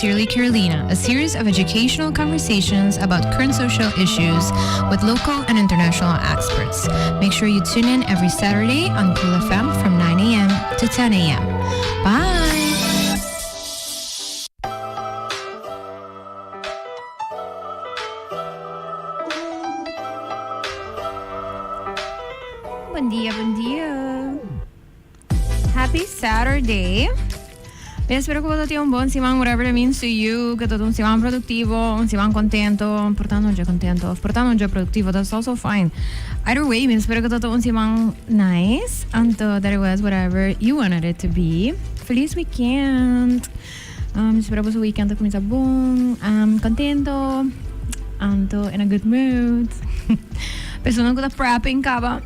Sincerely Carolina, a series of educational conversations about current social issues with local and international experts. Make sure you tune in every Saturday on Cool FM from 9 a.m. to 10 a.m. Bye! Bon dia, bon dia. Happy Saturday. Mi espero ku bo tin un bon siman, whatever that means to you. Ku ta un siman produktivo, un siman kontento. Por ta no dje kontento, of por ta no dje produktivo, that's also fine. Either way, mi espero ku ta un siman nice. Anto that it was whatever you wanted it to be. Feliz weekend. Mi espero boso weekend a kuminsá bon, kontento, anto in a good mood. Personanan ku ta prepping kaba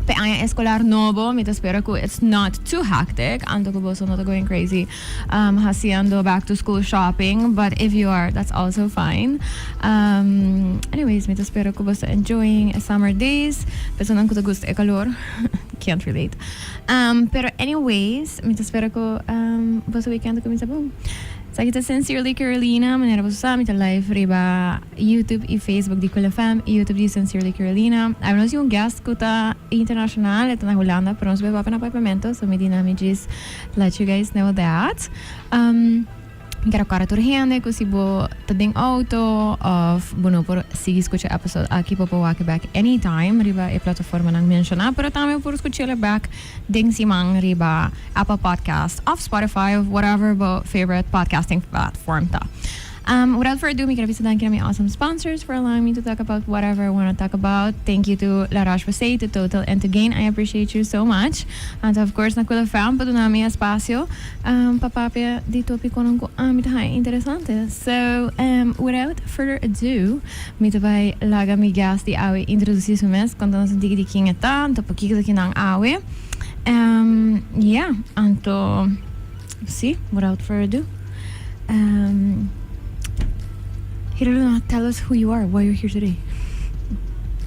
p'e aña eskolar nobo, mi ta spera ku it's not too hectic, anto ku boso no ta going crazy hasiendo back to school shopping, but if you are, that's also fine. Anyways, mi ta spera ku boso ta enjoying e summer days. Personanan ku ta gusta e kalor, can't relate. Pero anyways, mi ta spera ku boso weekend a kuminsá bon. Esaki ta Sincerely Carolina, manera boso sa mi ta live riba YouTube i Facebook di Cool FM i YouTube di Sincerely Carolina. Awe nos tin un guest ku ta internashonal, e ta na Hulanda, pero nos bai papia na Papiamento, so mi di nan mi djis let you guys know that. Mi ker a kòrda tur hende ku si bo ta den outo òf bo no por sigui skucha e episode aki bo por wak e bèk anytime riba e plataformanan menshoná pero tambe bo por skuch'el e bèk den siman riba Apple Podcast òf Spotify òf whatever bo favorite podcasting platform ta. Without further ado mi ker a bisa danki na mi awesome sponsors for allowing me to talk about whatever I wanna talk about. Thank you to La Roche Posay, to Total and to Gain. I appreciate you so much. Anto of course na Kula FM pa duna mi espacio. Pa papia di topiconan cu ami ta haña interesante. So, without further ado, mi ta bay laga mi guest di awe introduci su mes, conta nos un tiki di ken e ta, anto pakico ta kinan awe. Yeah, anto, si, without further ado, Geraluna, tell us who you are, why you're here today.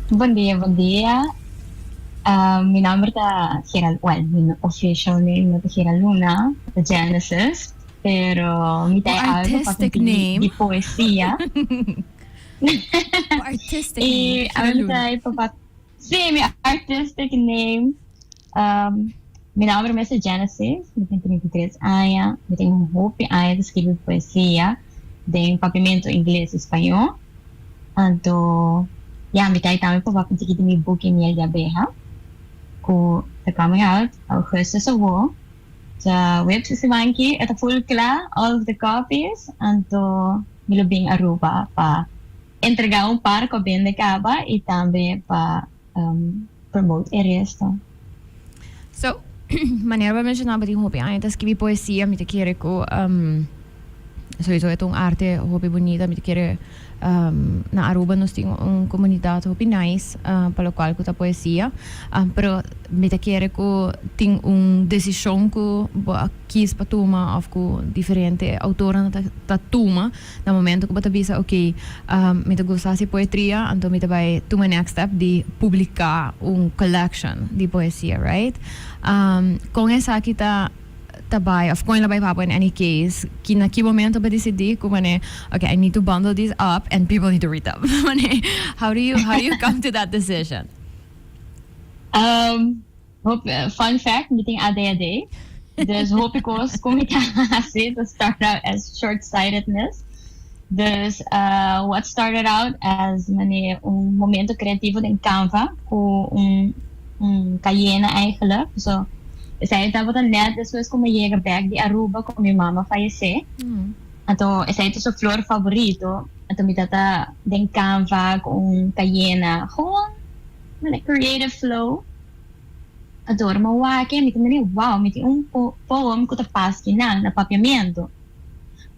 Bon dia, bon dia. Mi nomber ta Geral, well, mi official name no ta Geral Luna, ta Genesis, pero mi ta e algo pa Artistic name. di poesia. Bo artistic name, Y awe Geral mi ta Luna. e pa Sí, mi artistic name. Mi nomber mes ta Genesis, mi tin 33 aña, mi tin un hopi aña ta skirbi poesia den papiamento, ingles y spañó. Anto, ya, mi ta tambe pa papia un tiki di mi buki Miel di Abeha, ku ta coming out augustus awo. Ta web si siman aki e ta full kla, all of the copies, anto mi lo bin Aruba pa entrega un par ku a bende kaba i tambe pa promote e resto. So, manera bo a menshona bo tin hopi aña ta skibi poesia, mi ta kere ku Sowieso e ta un arte hopi bunita. Mi ta kere na Aruba nos tin un comunidad hopi nice pa locual cu ta poesia. Pero mi ta kere cu tin un decision cu bo a kies pa tuma of cu diferente autornan ta tuma na momento cu bo ta bisa ok mi ta gusta haci poetria anto mi ta bay tuma e next step di publica un collection di poesia, right? Con esaki ta. ta bai of kon la bai papo in any case ki na ki momento bo decidi ku mane okay I need to bundle these up and people need to read them mane how do you how do you come to that decision? Hopi fun fact mi tin ADHD dus hopi kos ku mi ta hasi ta start out as short sightedness dus what started out as mane un momento creativo den Canva ku un un cayena eigenlijk so Esei tabata nèt despues ku mi yega bèk di Aruba ku mi mama fayesé. Anto esei ta su flor favorito. Anto mi tata den Canva ku un kayena gewoon mane creative flow. Anto ora mi a wak mi ta mira wow mi tin un poem ku ta pas kinan na papiamentu.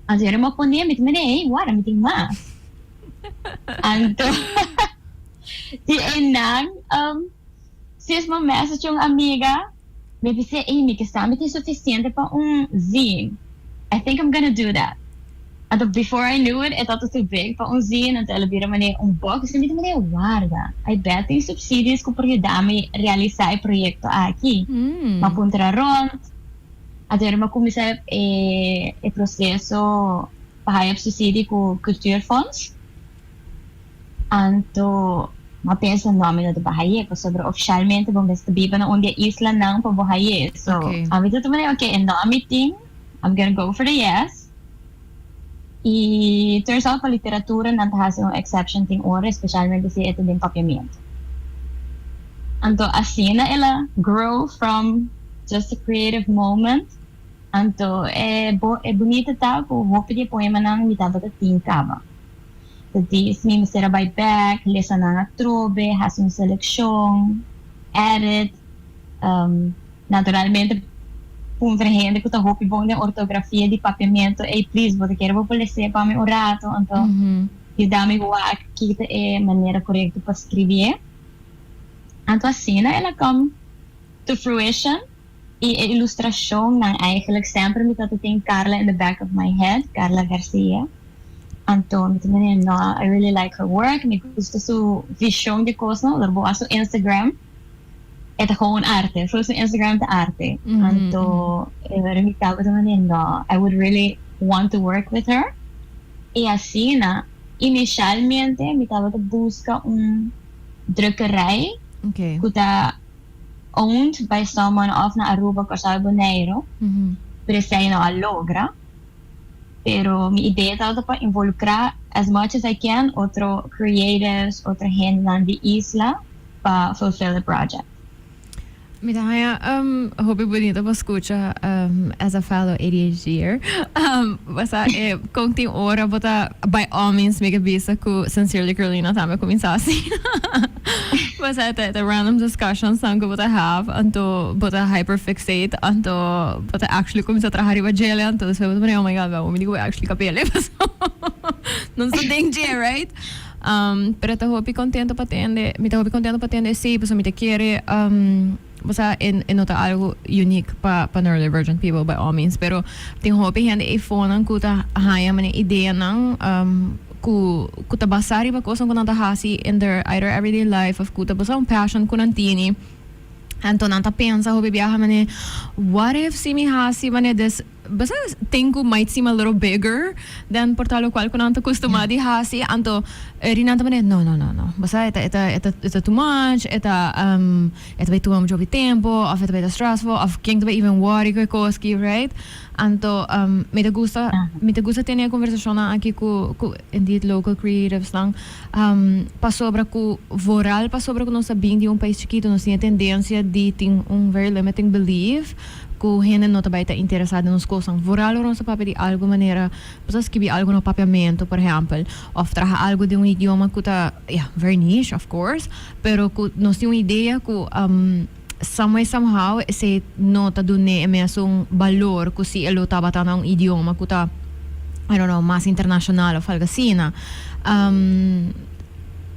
Anto ora mi a pone mi ta mira ey wara mi tin mas. Anto di einan. Sis bo message un amiga, mi bisa ey mi ke sa mi tin suficiente pa un zine. I think I'm gonna do that. Anto before I knew it e tabata too big pa un zine, anto el a bira manera un book. Mi ta manera warda, I bet tin subsidies ku por yuda mi realisa e proyecto aki. Mi a puntra rond. Anto mi a cuminsa e proceso pa haya subsidie cu Cultuurfonds. Anto mi a pensa, no, mi no ta bay haye pasobra oficialmente bo mester biba na un di e islanan pa bo haye. So ami ta tuma ok, e no mi tin, I'm gonna go for the yes. Y turns out pa literatura nan ta haci un exception tin ora, especialmente si e ta den Papiamento. Anto asina el a grow from just a creative moment. Anto e bo e bunita ta cu hopi di e poemanan mi tabata tin caba. Ta dis mi mester a bay bek, lesa nan atrobe, haci un seleccion, edit. Naturalmente puntra hende cu ta hopi bon den ortografia di Papiamento, ey please bo ta kere bo por lese pa mi un rato? Anto yuda mi wak ki ta e manera corecto pa scribié. Anto asina el a come to fruition y e ilustracionnan eigenlijk semper mi tabata tin Carla in the back of my head, Carla Garcia. Anto mi ta manera no, I really like her work, mi gusta su vision di cosnan, ora bo a su Instagram e ta gewoon arte, full su Instagram ta arte. Anto e ora mi tabata manera no, I would really want to work with her. Y asina inicialmente mi tabata busca un drukkerij cu ta owned by someone of na Aruba, Corsou y Boneiro, pero esey no a logra. Pero mi idea tabata pa involucra as much as I can otro creatives, otro hendenan di isla pa fulfill the project. Mi ta haña hopi bunito pa scucha as a fellow ADHDer. Basa e con tin ora bo ta by all means mi ke bisa cu Sincerely Carolina tambe a cuminsa asina. Basa e ta random discussions nan cu bo ta have anto bo ta hyperfixate anto bo ta actually cuminsa traha riba djele anto despues bo ta pone oh my god mi di cu bo actually capele pasobra no ta den dje, right? Pero ta hopi contento pa tende, mi ta hopi contento pa tende esey pasobra mi ta kere, bo sa e no ta algo unique pa pa neurodivergent people by all means, pero tin hopi hende eyfonan cu ta haya manera ideanan cu cu ta basa riba cosnan cu nan ta haci in their either everyday life of cu ta basa un passion cu nan tini, anto nan ta pensa hopi biaha manera what if si mi haci manera this. Bo sa tin cu might seem a little bigger than por ta locual cu nan ta custuma di haci, anto eri nan ta manera no no no no bo sa e ta e ta e ta e ta too much, e ta e ta bay tuma mucho hopi tempo of e ta bay ta stressful of ken ta bay even worry cu e cos aki, right? Anto mi ta gusta mi ta gusta tene e conversacionnan aki cu cu indeed local creatives nan pasobra cu vooral pasobra cu nos ta bin di un pais chikito nos tin e tendencia di tin un very limiting belief Ku hende no ta bai ta interesá den nos kosnan. Vooral ora nos ta papia di algu manera, bo ta skibi algu na papiamentu, por ehèmpel, òf traha algu den un idioma ku ta, ya, very niche, of course, pero ku nos tin un idea ku some way, somehow, esei no ta dun'é e mesun balor ku si e lo tabata na un idioma ku ta, I don't know, mas internashonal òf algu asina.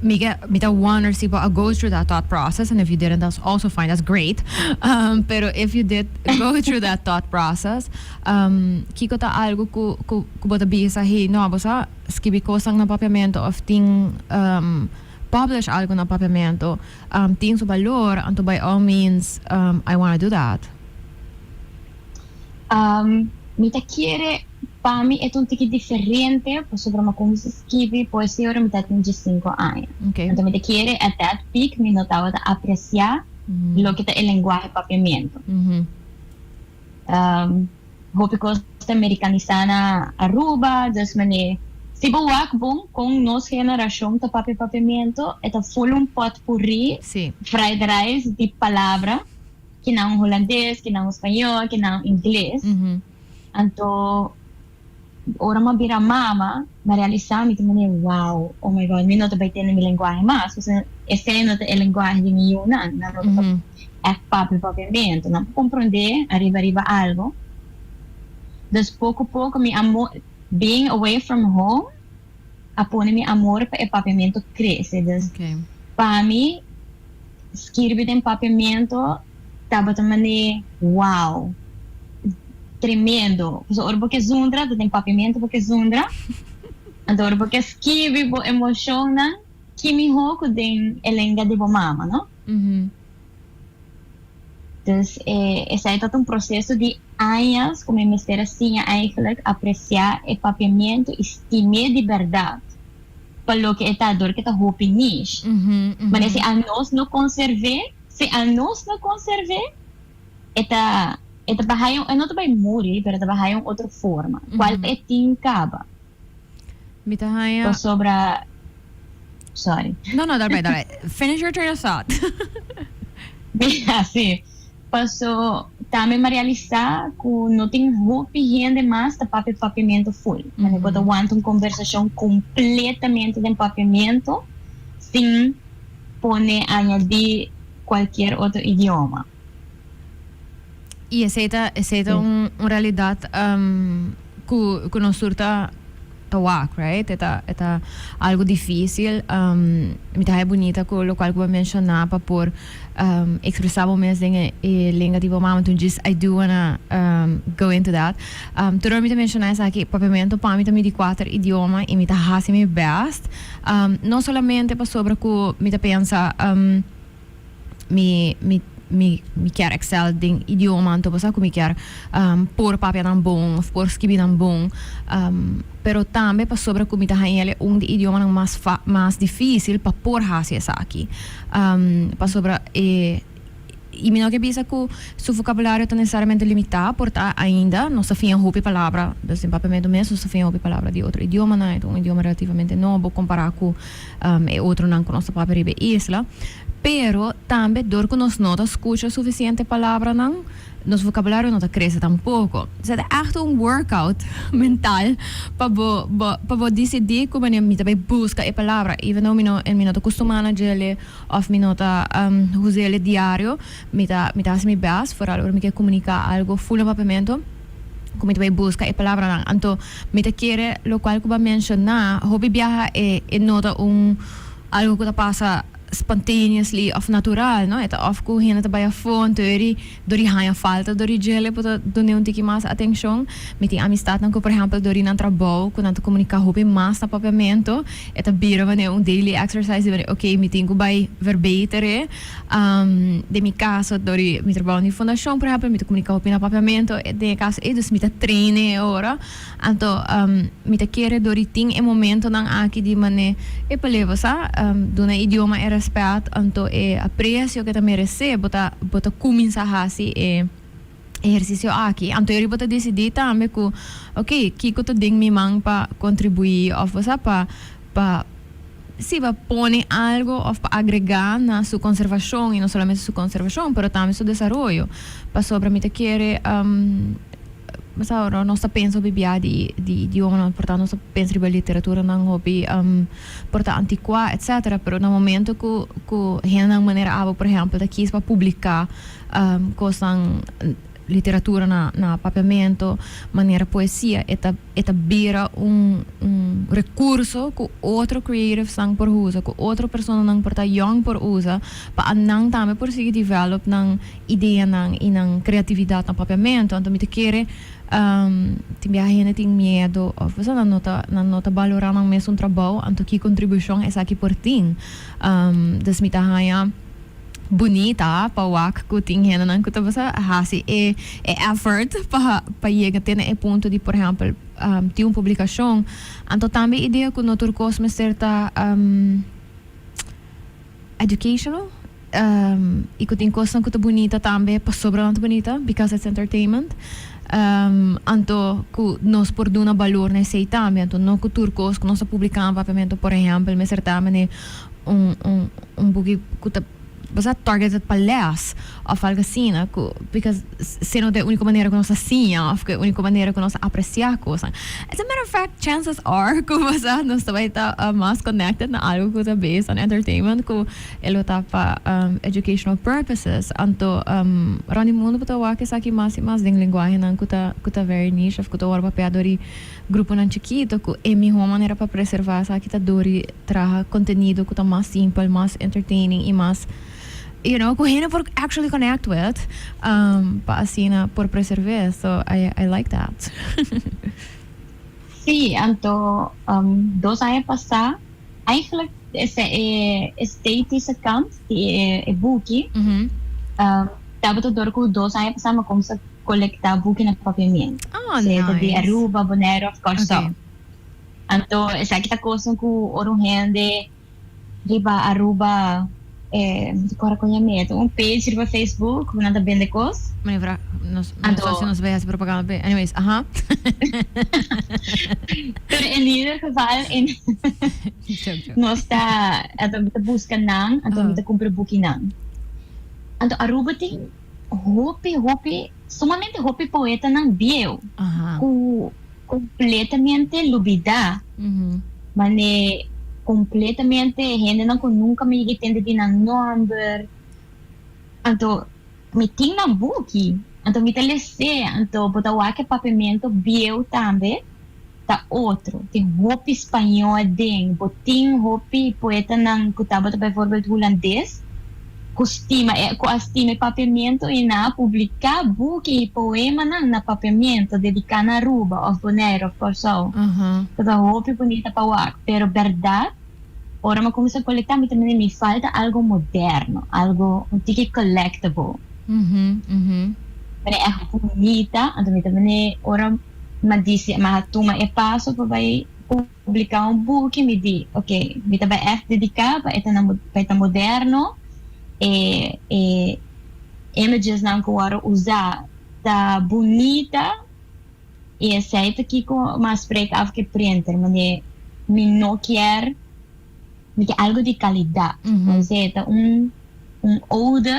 Mi ke mi ta wonder si bo a go through that thought process and if you didn't that's also fine, that's great. Pero if you did go through that thought process, kiko ta algo ku ku ku bo ta bisa hey no bo sa skibi kosnan na papiamento of tin publish algo na papiamento tin su balor anto by all means I wanna do that. Mi ta kere pa mi e ta un tiki diferente pasobra mi a cuminsa skibi poesia ora mi ta tin diescinco aña. Anto mi ta kere at that peak mi no tabata aprecia loke ta e lenguahe papiamento. Hopi cos ta americanisa na Aruba, dus mane si bo wak bon con nos generacion ta papia papiamento e ta full un potpourri fried rice di palabra. Kinan hulandes, kinan spañol, kinan ingles. Anto ora mi a bira mama, mi a realisa mi ta manera wow, oh my God, mi no ta bai tende mi lenguahe mas. Pasobra esei no ta e lenguahe di mi yunan. Nan no ta ègt papia papiamentu. Nan por komprondé ariba ariba algo. Dus poko poko mi amor, being away from home, a pone mi amor pa e papiamentu krese. Dus pa mi. Skirbi den papiamento tabata manera wow, tremendo. Pasobra ora bo ke zundra ta den papiamento bo ke zundra. Anto ora bo ke skirbi bo emocionnan, ki miho ku den e lenga di bo mama, no? Dus esei tabata un proceso di. Aña ku mi mester a siña eigenlijk apresiá e papiamentu i stim'é di bèrdat pa loke e ta, dor ku e ta hopi niche. Manera si anos no konserv'é, si anos no konserv'é, e ta e ta bai haña, e no ta bai muri, pero e ta bai haña un otro forma, kual e tin kaba. Mi ta haña. Pasobra, sorry. No, dal bai, dal bai. Finish your train of thought. Mira, sí. Paso tambe mi a realisá ku no tin hopi hende mas ta papia papiamentu full. Manera bo ta wanta un kombersashon kompletamente den papiamentu sin pone añadí kualkier otro idioma. I esei ta esei ta un un realidat ku ku nos tur ta ta wak, right? E ta e ta algu difísil. Mi ta haña bunita ku lokual ku bo a menshoná pa por ekspresá bo mes den e e lenga di bo mama. Enton djis I do wanna go into that. Tur ora mi ta menshoná esaki, papiamentu pa mi ta mi di kuater idioma i mi ta hasi mi bèst. No solamente pasobra ku mi ta pensa mi mi mi mi kier excel den idioma anto bo sa ku mi kier por papia nan bon of por skibi nan bon pero tambe pasobra ku mi ta haña el e un di idiomanan mas fa mas dificil pa por hasi esaki pasobra e i mi no ke bisa ku su vocabulario ta necesariamente limita por ta ainda nos ta fiña hopi palabra dus den papiamentu mes nos ta fiña hopi palabra di otro idiomanan e ta un idioma relativamente nobo kompara ku e otronan ku nos ta papia riba e isla. Pero tambe dor ku nos no ta skucha sufisiente palabranan, nos vokabulario no ta krese tampoko. Esei ta ègt un workout mental pa bo bo pa bo disidí ku manera mi ta bai buska e palabra. Even though mi no mi no ta kustumá na djele òf mi no ta us'el diario, mi ta mi ta hasi mi bèst foral ora mi ke komuniká algu ful na papiamentu ku mi ta bai buska e palabranan. Anto mi ta kere lokual ku bo a menshoná, hopi biaha e e no ta un algu ku ta pasa spontaneously òf natural, no. E ta òf ku hende ta bai afó anto eri dor di haña falta dor di djele bo ta dun'é un tiki mas atenshon. Mi tin amistatnan ku por ehèmpel dor di nan trabou ku nan ta komuniká hopi mas na papiamentu, e ta bira manera un daily exercise di manera ok mi tin ku bai verbeter'é. Den mi kaso dor di mi trabou den fundashon por ehèmpel mi ta komuniká hopi na papiamentu den e kaso ei dus mi ta train e ora. Anto mi ta kere dor di tin e momentonan aki di manera e palebra sa duna e idioma e rèspèt anto e apresio ke ta meresé bo ta bo ta kuminsá hasi e ehersisio aki. Anto eri bo ta disidí tambe ku ok kiko ta den mi man pa kontribuí òf bo sa pa pa si pa pone algo òf pa agregá na su konservashon i no solamente su konservashon pero tambe su desaroyo pasobra mi ta kere Sa ora nos ta pensa hopi bia di di idiomanan, por ta nos ta pensa riba literaturanan hopi por ta anticuá etcetera, pero na momento cu cu hendenan manera abo por ehempel ta kies pa publica cosnan literatura na na papiamento manera poesia e ta e ta bira un un recurso cu otro creativesnan por usa, cu otro personanan por ta young por usa pa nan tambe por sigui develop nan ideanan i nan kreatividat na papiamentu. Anto mi ta kere tin biaha hende tin miedu òf pasobra nan no ta nan no ta balorá nan mesun trabou, anto ki kontribushon esaki por tin. Dus mi ta haña bunita pa wak ku tin hendenan ku ta basa hasi e e effort pa pa yega te na e punto di por ehèmpel tin un publikashon. Anto tambe idea ku no tur kos mester ta educational. I ku tin kosnan ku ta bunita tambe pasobra nan ta bunita, because it's entertainment. Anto ku nos por duna balor na esei tambe. Anto no ku tur kos ku nos ta publiká na papiamentu, por ehèmpel, mester ta manera un un un buki ku ta bo sa targeted pa lès òf algu asina ku because si no ta e úniko manera ku nos ta siña òf ku e úniko manera ku nos ta apresiá kosnan. As a matter of fact, chances are ku bo sa nos ta bai ta mas connected na algu ku ta based on entertainment ku E lo ta pa educational purposes. Anto rond di mundu bo ta wak esaki mas i mas den lenguahenan ku ta ku ta very niche of ku ta wòrdu papia dor di gruponan chikito ku e mihó manera pa preservá esaki ta dor di traha kontenido ku ta mas simpel, mas entertaining i mas you know ku hende por actually connect with pa asina por preserv'é. So I I like that. Sí, anto dos aña pasá Eigenlijk is e estetische kant di e buki tabata dor ku dos aña pasá mi a kumsa. kolektá buki na papiamentu. Oh, Sea ta di nice. Aruba, Bonaire òf Kòrsou. Anto esaki ta kosnan ku ora un hende riba Aruba, mi ta kòrda kon yam'é, ta un page riba Facebook ku nan ta bende kos. Mane fra, nos, no sa si nos bai hasi propaganda p'e. Anyways, aha. Pero en ieder geval, en Joke, joke. nos ta, anto mi ta buska nan, anto mi ta kumpra bukinan. Anto Aruba tin hopi, hopi, sumamente hopi poetanan bieu ku kompletamente lubidá. Mane kompletamente hendenan ku nunka mi yega tende di nan nòmber. Anto mi tin nan buki, anto mi ta les'é, anto bo ta wak e papiamentu bieu tambe ta otro. Tin hopi spañó aden, bo tin hopi poetanan ku tabata bijvoorbeeld hulandes ku stima e ku a stima e papiamentu i nan a publiká buki i poemanan na papiamentu dediká na Aruba òf Bonaire òf Kòrsou. Ta ta hopi bunita pa wak, pero bèrdat ora mi a kuminsá kolektá mi ta mira mi falta algu moderno, algu un tiki collectible. Manera ègt bunita, anto mi ta mira ora mi a disi mi a tuma e paso pa bai publiká un buki mi di ok mi ta bai ègt dediká pa e ta pa e ta moderno e e imagesnan ku wòrdu usá ta bunita i esei ta kiko mi a spreek af ku e printer manera mi no kier mi kier algu di kalidat osea ta un un ode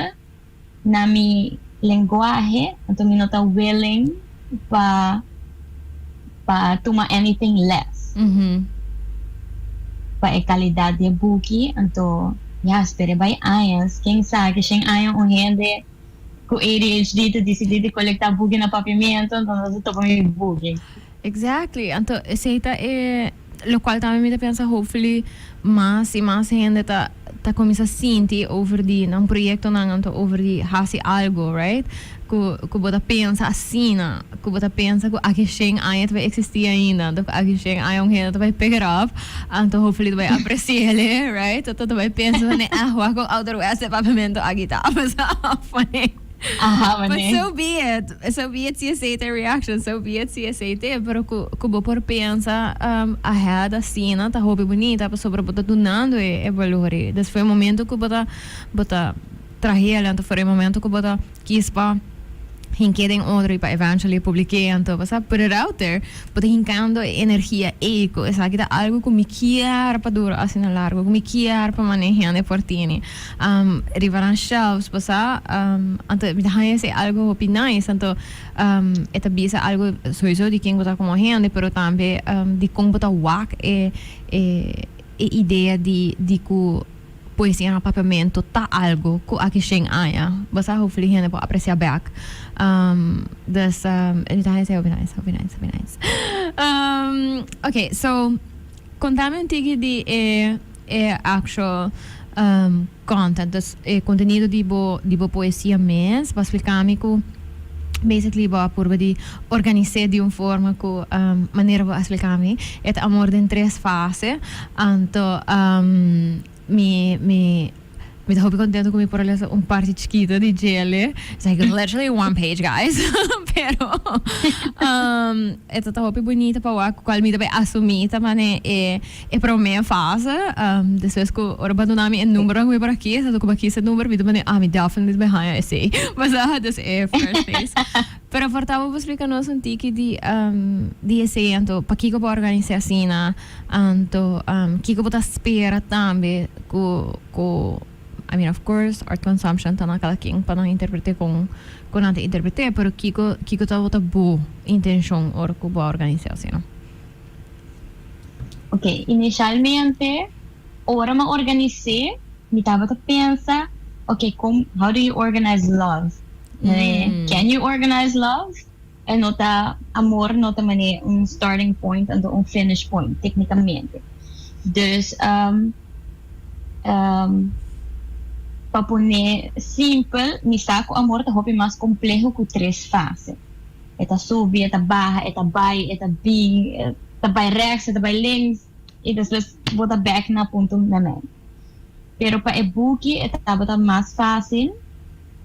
na mi lenguahe anto mi no ta willing pa pa tuma anything less pa e calidad di e buki anto ya spera bai añas ken sa ke shen aña un hende cu ADHD ta dicidi di colecta buki na papiamento anto nos ta topa mi buki. Exactly anto esey ta e locual tambe mi ta pensa hopefully mas y mas hende ta ta cuminsa sinti over di nan proyectonan anto over di haci algo, right, cu cu bo ta pensa asina cu bo ta pensa cu aki shen aña ta bay existi ainda anto cu aki shen aña un hende ta bay pick it up anto hopefully ta bay apreciele, right, anto ta bay pensa ah wak con ouderwets e papiamento aki ta funny. Aha, But mané. so be it. So be it si esei ta e reaction, so be it si esei t'e, pero ku ku bo por pensa ahead asina ta hopi bunita pasobra bo ta dunando e e balor ei. Des for e momento ku bo ta bo ta trahel anto for e momento ku bo ta kis pa hink'é den otro i pa eventually publik'é anto bo sa put it out there, bo ta hinkando e energia ei ku esaki ta algu ku mi kier pa dura asina largu, ku mi kier pa man'é hende por tene. Riba nan shelves bo sa anto mi ta haña esei algo hopi nice anto e ta bisa algo sowiso di ken bo ta komo hende pero tambe di kon bo ta wak e e idea di di ku poesia na papiamento ta algo ku aki shen aña bo sa hopefully hende por aprecia bek dus mi ta haña esei hopi nice hopi nice hopi nice okay so Contame un tiki di e e actual content, dus e contenido di bo di bo poesia mes. Bo a splica mi cu basically bo a purba di organise di un forma cu manera bo a splica mi e ta amor den tres fase. Anto mi mi Mi ta hopi contento cu mi por a lesa un parti chikito di djele. It's like literally one page, guys. Pero e ta ta hopi bunita pa wak cual mi ta bay asumi ta mane e e prome fase. Despues cu ora bo a duna mi e numbernan cu mi por a kies, anto cu bo a kies e number mi ta mane, ah, mi definitely ta bay haya esey. Basa, dus e first phase. Pero por ta bo por splica nos un tiki di di esey anto pakico bo a organisa asina? Anto kiko bo ta spera tambe ku ku I mean of course art consumption ta na kada ken pa nan interprete kon ku nan ta interprete pero kiko kiko tabata bo intenshon ora ku bo a organisa asina? Ok, inicialmente ora mi a organis'é mi tabata pensa ok kon how do you organize love? Can you organize love? E no ta, amor no ta manera un starting point anto un finish point tecnicamente. Dus pa pone simpel mi sa cu amor ta hopi mas compleho cu tres fase. E ta subi, e ta baha, e ta bay, e ta bin, e ta bay rechts, e ta bay links y despues bo ta bek na punto memey. Pero pa e buki e tabata mas facil.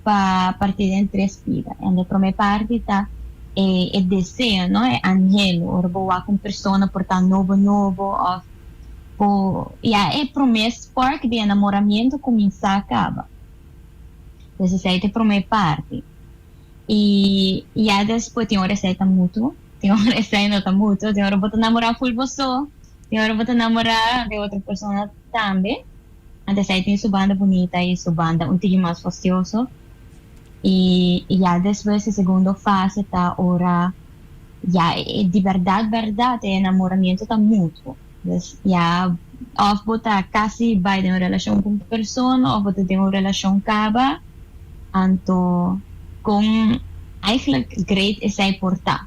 Pa parti den tres pida. En e prome parti ta e e deseo, no, e anhelo. Ora bo wak un persona por ta nobo nobo of bo, ya e prome spark di enamoramiento cuminsa caba. Pues esey ta e prome parti. Y ya despues tin ora esey ta mutuo, tin ora esey no ta mutuo, tin ora bo ta namora full bo so, tin ora bo ta namora di otro persona tambe. Anto esei tin su banda bunita y su banda un tiki mas fastioso. Y ya despues e segundo fase ta ora ya di berdad berdad e enamoramiento ta mutuo. Dus ya of bo ta casi bay den un relacion cu un persona of bo ta den un relacion caba, anto con eigenlijk great esei por ta.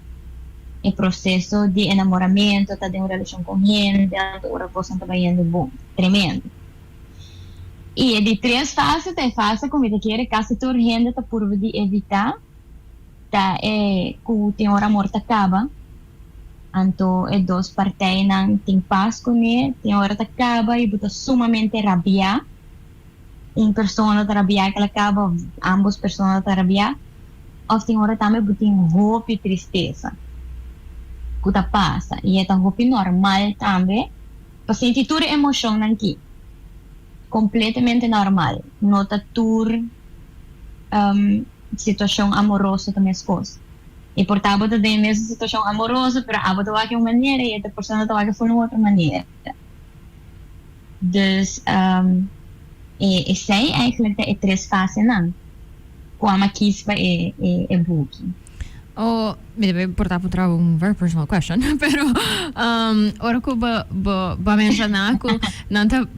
E proceso di enamoramiento ta den un relacion cu un hende, anto ora cosnan ta bayendo bon. Tremendo. Y e di tres fase ta e fase cu mi ta kere casi tur hende ta purba di evita, ta e cu tin ora amor ta caba, anto e dos partijnan tin pas cune, tin ora ta caba y bo ta sumamente rabia, un persona ta rabia cu el a caba of ambos persona ta rabia, of tin ora tambe bo tin hopi tristesa cu ta pasa y e ta hopi normal tambe. Pa sinti tur e emocionnan ki. Completamente normal. No ta tur situacion amoroso ta mescos. E por ta abo ta den e mesun situacion amoroso pero abo ta wak e un manera y e otro persona ta wak e for un otro manera. Dus esey eigenlijk ta e tres fasenan cu amo a kies pa e buki. Oh, mi debe por ta puntra un very personal question, pero ora cu bo bo bo a menciona cu nan ta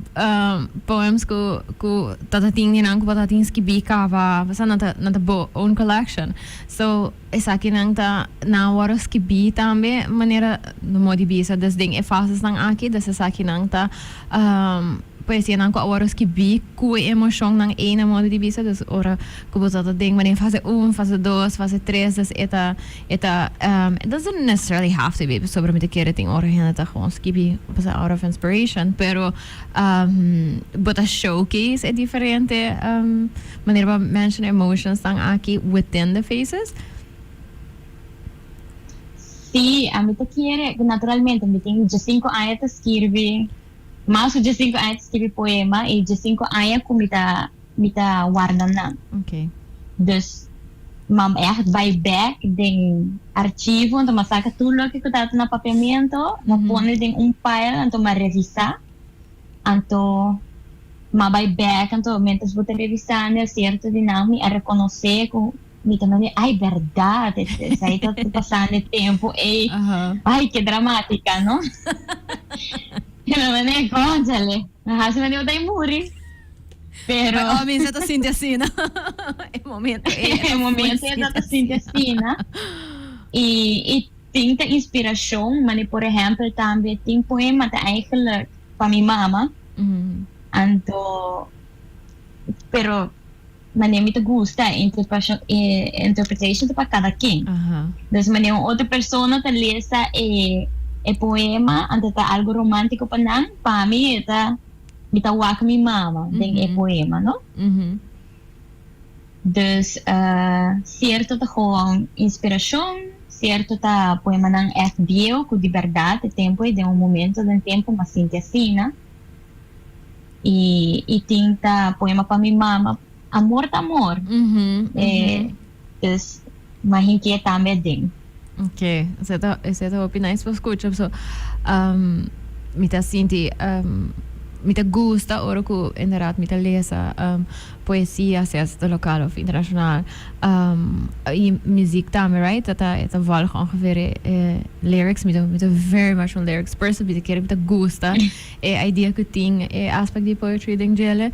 poems cu cu tata tin di nan cu bo ta tin skibi caba, pasobra nan ta nan ta bo own collection. So esaki nan ta nan a worde skibi tambe manera no modo di bisa des den e fasesnan aki, des esaki nan ta Poesianan ku a wòrdu skibí ku e emoshonnan ei na modo di bisa. Dus ora ku bo ta ta den manera fase un, fase dos, fase tres, dus e ta e ta it doesn't necessarily have to be pasobra mi ta kere tin ora hende ta gewoon skibi pasobra out of inspiration, pero bo ta showcase e diferente manera pa mention emotionsnan aki within the phases. Sí, ami ta kere, naturalmente mi tin diesinco aña ta skirbi. Mas ku diesinku aña ta skibi poema i diesinku aña ku mi ta mi ta warda nan. Okay. Dus m'a ègt bai bèk den archivo anto m'a saka tur loke ku tabata na papiamento, m'a pone den un pile anto m'a revisá. Anto m'a bai bèk anto miéntras bo ta revisando sierto di nan mi a rekonosé ku mi ta manda ay bèrdat esei ta pasando e tempu ei ay ke dramatica no mi ta manda cónchale mi hasi manda bo ta muri pero oh mi ta sinti asina e momento ei e momento ei ta sinti asina y y tin ta inspiracion mane por ehempel tambe tin poema ta eigenlijk pa mi mama anto pero Manera mi ta gusta e interpretation ta pa cada ken. Dus manera un otro persona ta lesa e e poema anto ta algo romantico pa nan, pa mi e ta mi ta wak mi mama den e poema, no? Dus cierto ta gewoon inspiracion, cierto ta poemanan echt bieu cu di berdad e tempo ei den un momento den tempo m'a sinti asina. Y y tin ta poema pa mi mama. Amor ta amor. Dus m'a hinkié tambe aden. Ok, esei ta esei ta hopi nice pa scucha paso mi ta sinti mi ta gusta ora cu inderdaad mi ta lesa poesia sea si ta local of internacional y muziek tambe right ta ta ta volg ongeveer e lyrics mi ta mi ta very much un lyrics person mi ta kere mi ta gusta E idea cu tin e aspect di poetry den djele,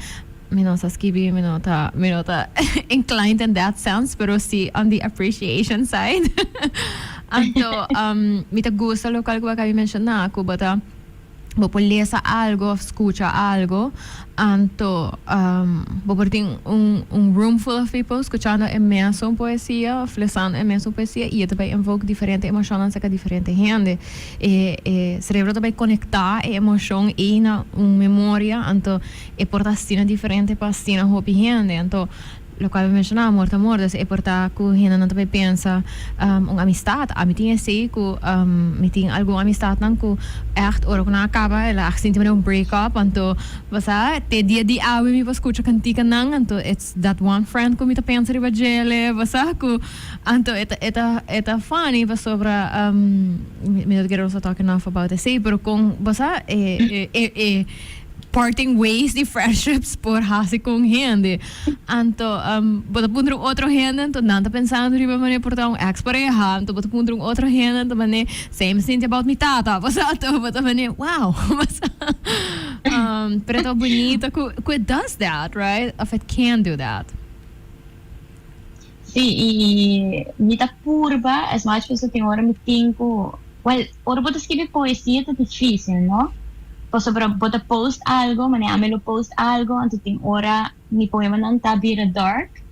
mi no sa skibi, mi no ta, mi no ta inclined in that sense, pero si on the appreciation side. Anto, mi ta gusta locual cu bo a caba di menciona, cu bo ta, bo por lesa algo of scucha algo, anto bo por tin un un room full of people scuchando e mesun poesia of lesando e mesun poesia y e ta bay invoke diferente emocionnan cerca diferente hende. E e cerebro ta bay conecta e emocion ey na un memoria, anto e por ta asina diferente pa asina hopi hende. Anto. Locual bo menciona, amor ta amor, dus e por ta cu hendenan ta bay pensa un amistad. Ami tin esey cu mi tin algun amistadnan cu echt ora cu nan a caba el a echt sinti manera un break up, anto bo sa te dia di awe mi por scucha canticanan, anto it's that one friend cu mi ta pensa riba djele, bo sa cu anto e ta e ta e ta funny pasobra mi no ta kere nos ta talk enough about esey, pero con bo sa e e e. Parting ways di friendships por hasi con hende. Anto bo ta puntra un otro hende, anto nan ta pensando riba manera por ta un ex pareha, anto bo ta puntra un otro hende, anto manera same sinti about mi tata, bo sa, anto bo ta manera wow, bo sa. Pero ta bunito cu cu it does that, right? Of it can do that. Sí, y mi ta purba as much pasobra tin ora mi tin cu, well, ora bo ta scribi poesia ta dificil, no? Pasobra bo ta post algo, manera ami lo post algo, anto tin ora mi poemanan ta bira dark.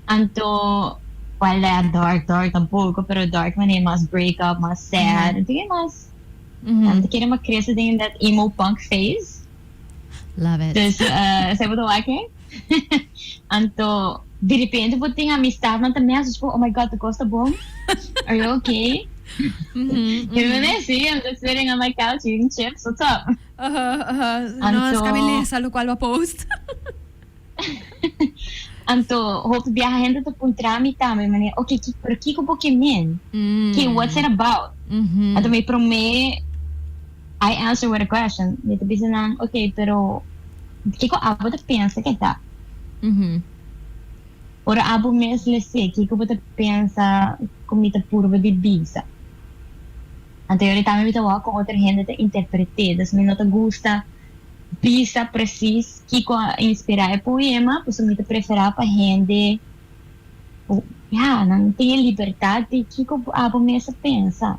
Anto, well, dark, dark tampoco, pero dark manera mas break up, mas sad, anto ke mas, mi ta kere mi a crece den that emo punk phase. Love it. Dus, esei bo ta wak e? Anto, di repente bo tin amistadnan ta message bo, oh my God, tur kos ta bon? Are you okay? Yo mi mester sí, I'm just sitting on my couch eating chips, what's up? No, es ka mi lesa lokual bo a post. Anto, hopi biaha hende ta puntra mi tambe, manera, okay, ki, pero kiko bo ke men? Ki, what's it about? Anto mi prome, I answer with a question. Mi ta bisa nan, okay, pero kiko abo ta pensa ke ta? Ora abo mes lese, kiko bo ta pensa ku mi ta purba di bisa? Anto yori tambe mi ta wak kon otro hende ta interpret'é. Dus mi no ta gusta bisa presis kiko a inspirá e poema, pasobra mi ta preferá pa hende, ya, nan tin e libertat di kiko abo mes a pensa.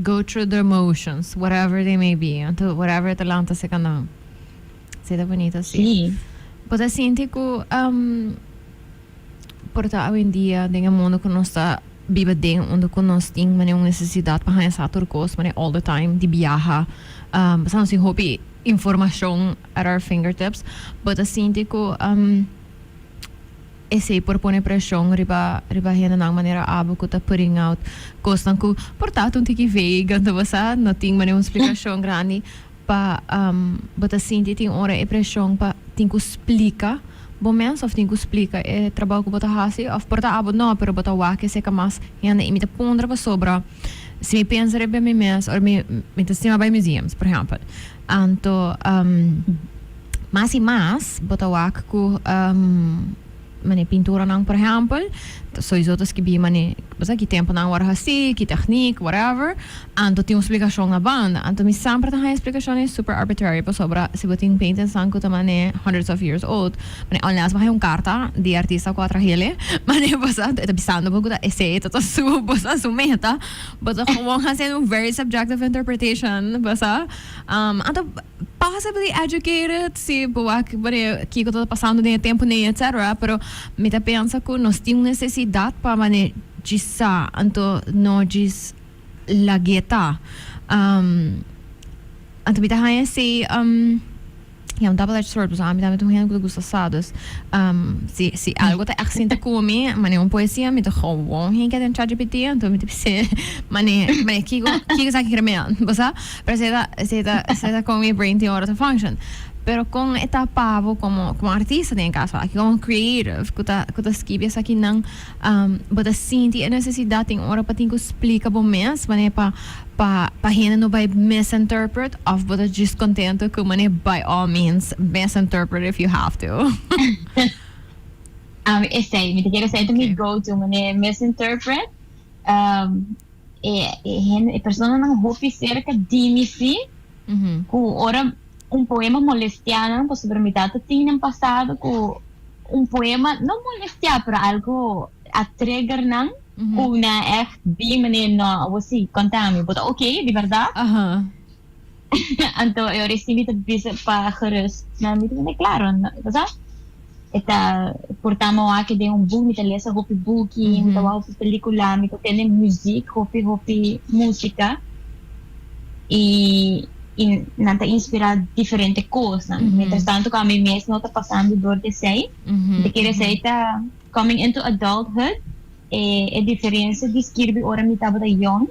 Go through the emotions, whatever they may be, anto whatever ta lanta serka nan. Esei ta bunito si. Sí. Bo ta sinti ku por ta awendia den e mundo ku nos ta biba den unda ku nos tin manera un nesesidat pa haña sa tur kos manera all the time di biaha, pasobra nos tin hopi informashon at our fingertips, bo ta sinti ku esei por pone preshon riba riba hendenan manera abo ku ta putting out kosnan ku por ta un tiki vague anto bo sa no tin manera un splikashon grandi pa bo ta sinti tin ora e preshon pa tin ku splika bo mes of tin ku splika e trabou ku bo ta hasi of por ta abo no pero bo ta wak esei ka mas hende i mi ta puntra pasobra si mi pensa riba mi mes ora mi mi ta stima bai museums por ehempel anto mas i mas bo ta wak ku Mane pinturanan por ehempel, ta soiso ta skibi mane bo sa ki temponan wòrdu hasí, ki teknik, whatever, anto tin un splikashon na banda. Anto mi semper ta haña splikashon ei super arbitrary pasobra si bo tin paintingsnan ku ta mane hundreds of years old, mane unless bo haña un karta di e artista ku a trahele, mane bo sa e ta bisando bo ku ta esei ta ta su bo sa su meta, bo ta gewoon hasiendo un very subjective interpretation, bo sa. Anto. Possibly educated, si bo wak manera kiko ta pasando den e tempo nei etc. Pero mi ta pensa ku nos tin un nesesidat pa manera djis sa, anto no djis lag'é ta. Anto mi ta haña esei ya un double edged sword pasobra ami tambe ta un hende ku ta gusta sa dus si si algo ta ègt sinta ku mi manera un poesia mi ta gewoon hinka den ChatGPT anto mi ta bis'é manera manera kiko kiko esaki kere mea bo sa. Pero esei ta, esei ta, esei ta kon mi brain tin ora ta function. Pero kon e ta pa bo komo, komo artista den e kaso aki, komo creative ku ta, ku ta skibi esakinan, bo ta sinti e nesesidat tin ora pa tin ku splika bo mes manera pa, pa, pa hende no bai misinterpret òf bo ta djis kontento ku manera by all means misinterpret if you have to? Ami esei, mi ta kere esei ta mi go to, manera misinterpret. E hende, e personanan hopi serka di mi si, ku ora un poema molestiá nan, pasobra mi tata tin den pasado ku un poema, no molestiá, pero algo a trigger nan, ku nan ègt di manera, no, awor si, konta mi, bo ta oké, di bèrdat? Anto e ora si mi ta bisa pa gerust nan, mi ta bisa, klaro, bo sa? E ta porta mi wak den un boek, mi ta lesa hopi buki, mi ta wak hopi pelicula, mi ta tende muziek, hopi hopi musica. Y. I nan ta inspirá diferente kosnan. Mientras tanto ku ami mes no ta pasando dor di esei. Mi ta kere esei ta coming into adulthood, e diferensia di skirbi ora mi tabata yong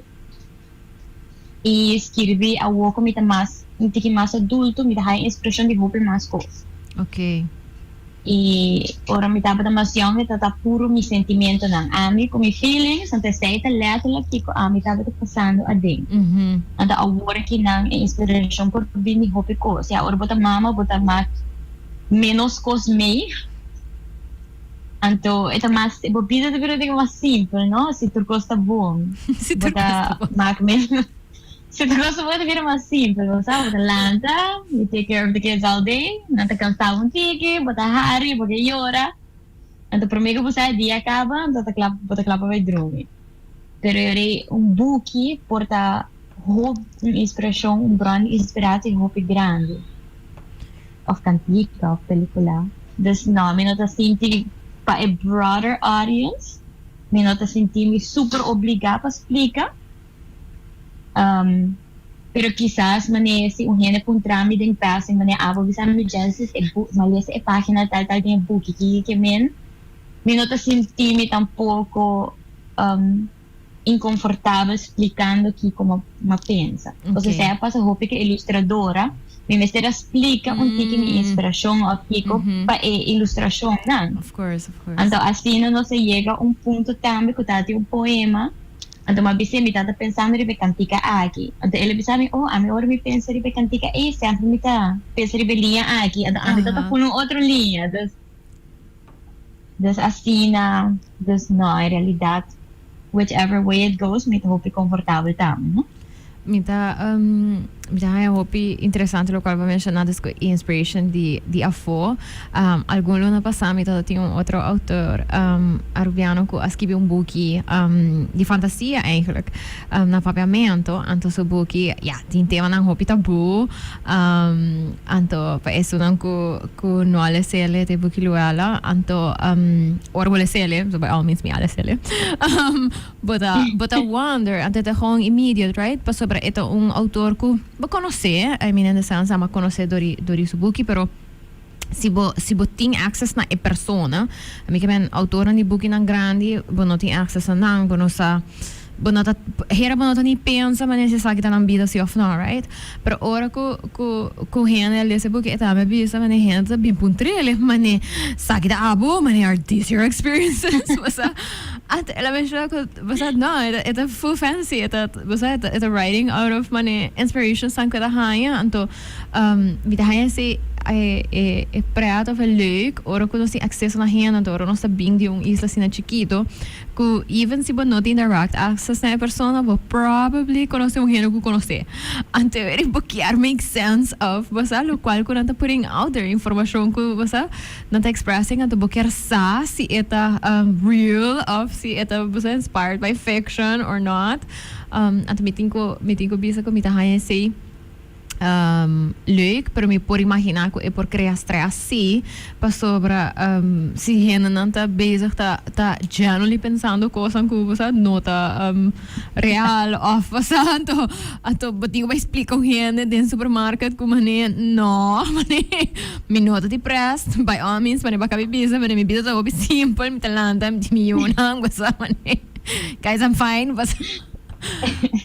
i skirbi awor ku mi ta mas un tiki mas adulto, mi ta haña inspirashon di hopi mas kos. I ora mi tabata mas yong, e tabata puro mi sentimentonan. Ami ku mi feelings, anto esei ta letterlijk kiko ami tabata pasando aden. Anto awor akinan e inspirashon por bin di hopi kos. Ya, ora bo ta mama, bo ta mak menos kos mee. Anto e ta mas, bo bida ta bira mas simpel, no? Si tur kos ta bon. Si tur Bo ta kos ta bon. Mak menos. Si tur kos ta bon, ta bira mas simpel, bo sa, bo ta lanta, you take care of the kids all day, nan ta kansa un tiki, bo ta hari, bo ke yora. Anto promé ku bo sa e dia a kaba, anto ta kla, bo ta kla pa bai drumi. Pero e un buki por ta hopi un inspirashon, un bron di inspiratie hopi grandi. Of kantika of pelikula. Dus no, mi no ta sinti pa e broader audience, mi no ta sinti mi super obligá pa splika. Pero kisas manera si un hende puntra mi den passing, manera abo bisa mi, "Genesis, e bu m'a lesa e pagina tal tal den e buki, kiko ke men?" Mi no ta sinti mi tampoko inkonfortabel splikando kiko m'a pensa. Pasobra esei a pasa hopi ku e ilustradora, mi mester a splika un tiki mi inspirashon òf kiko pa e ilustrashonnan. Of course, of course. Anto asina nos a yega un punto tambe ku tabatin un poema. Anto m'a bis'é, "Mi tata pensando riba e kantika aki." Anto el a bisa mi, "Oh, ami ora mi pensa riba e kantika ei, semper mi ta pensa riba e liña aki." Anto ami ta pone un otro liña. Dus asina, dus no, en realidat, whichever way it goes, mi ta hopi konfortabel tambe, no? Mi ta haña hopi interesante lokual bo a menshoná, dus ku inspiration di afó. Algun luna pasá mi tabata tin un otro outor arubiano ku a skibi un buki di fantasia eigenlijk na papiamento. Anto su buki, ya, tin temanan hopi tabú. Anto pa esunnan ku no a les'e e buki Luella, anto ora bo les'e, so by all means mi a les'e, bo ta wonder, anto e ta gewoon immediate, right? Pasobra e ta un autor ku bo konosé, I mean, in the sense ami a konosé dor di su buki, pero si bo tin access na e persona, ami ke men autornan di bukinan grandi, bo no tin access na nan, bo no sa, bo no ta, hera bo no ta ni pensa manera si esaki ta nan bida si of no, right? Pero ora ku hende a lesa e buki, e tambe a bisa manera hende ta bin puntr'el, mane, "Esaki ta abo? Mane, are these your experiences?" Bo sa, anto el a menciona ku, bo sa, no, e ta full fantasy, e ta, bo sa, e ta writing out of mane inspirations ku e ta haña. Anto mi ta haña esei e pret of e leuk ora ku nos tin akseso na hende, anto ora nos ta bin di un isla asina chikito ku even si bo no tin direct access na e persona, bo probably konosé un hende ku konosé. Anto e bo kier make sense of, bo sa, lokual ku nan ta putting out there, informashon ku, bo sa, nan ta expressing, anto bo kier sa si e ta real of si e ta, bo sa, inspired by fiction or not. Anto mi tin ku bisa ku mi ta haña esei leuk, pero mi por imaginá ku e por krea stress sí, pasobra si hendenan ta bezig ta genuinely pensando kosnan ku, bo sa, no ta real of, bo sa, anto bo tin ku bai splika un hende den supermarket ku manera, "No, manera mi no ta depressed, by all means, manera baka mi bisa, manera mi bida ta hopi simpel, mi ta lanta, mi tin mi yunan, bo sa, manera, guys, I'm fine," bo sa.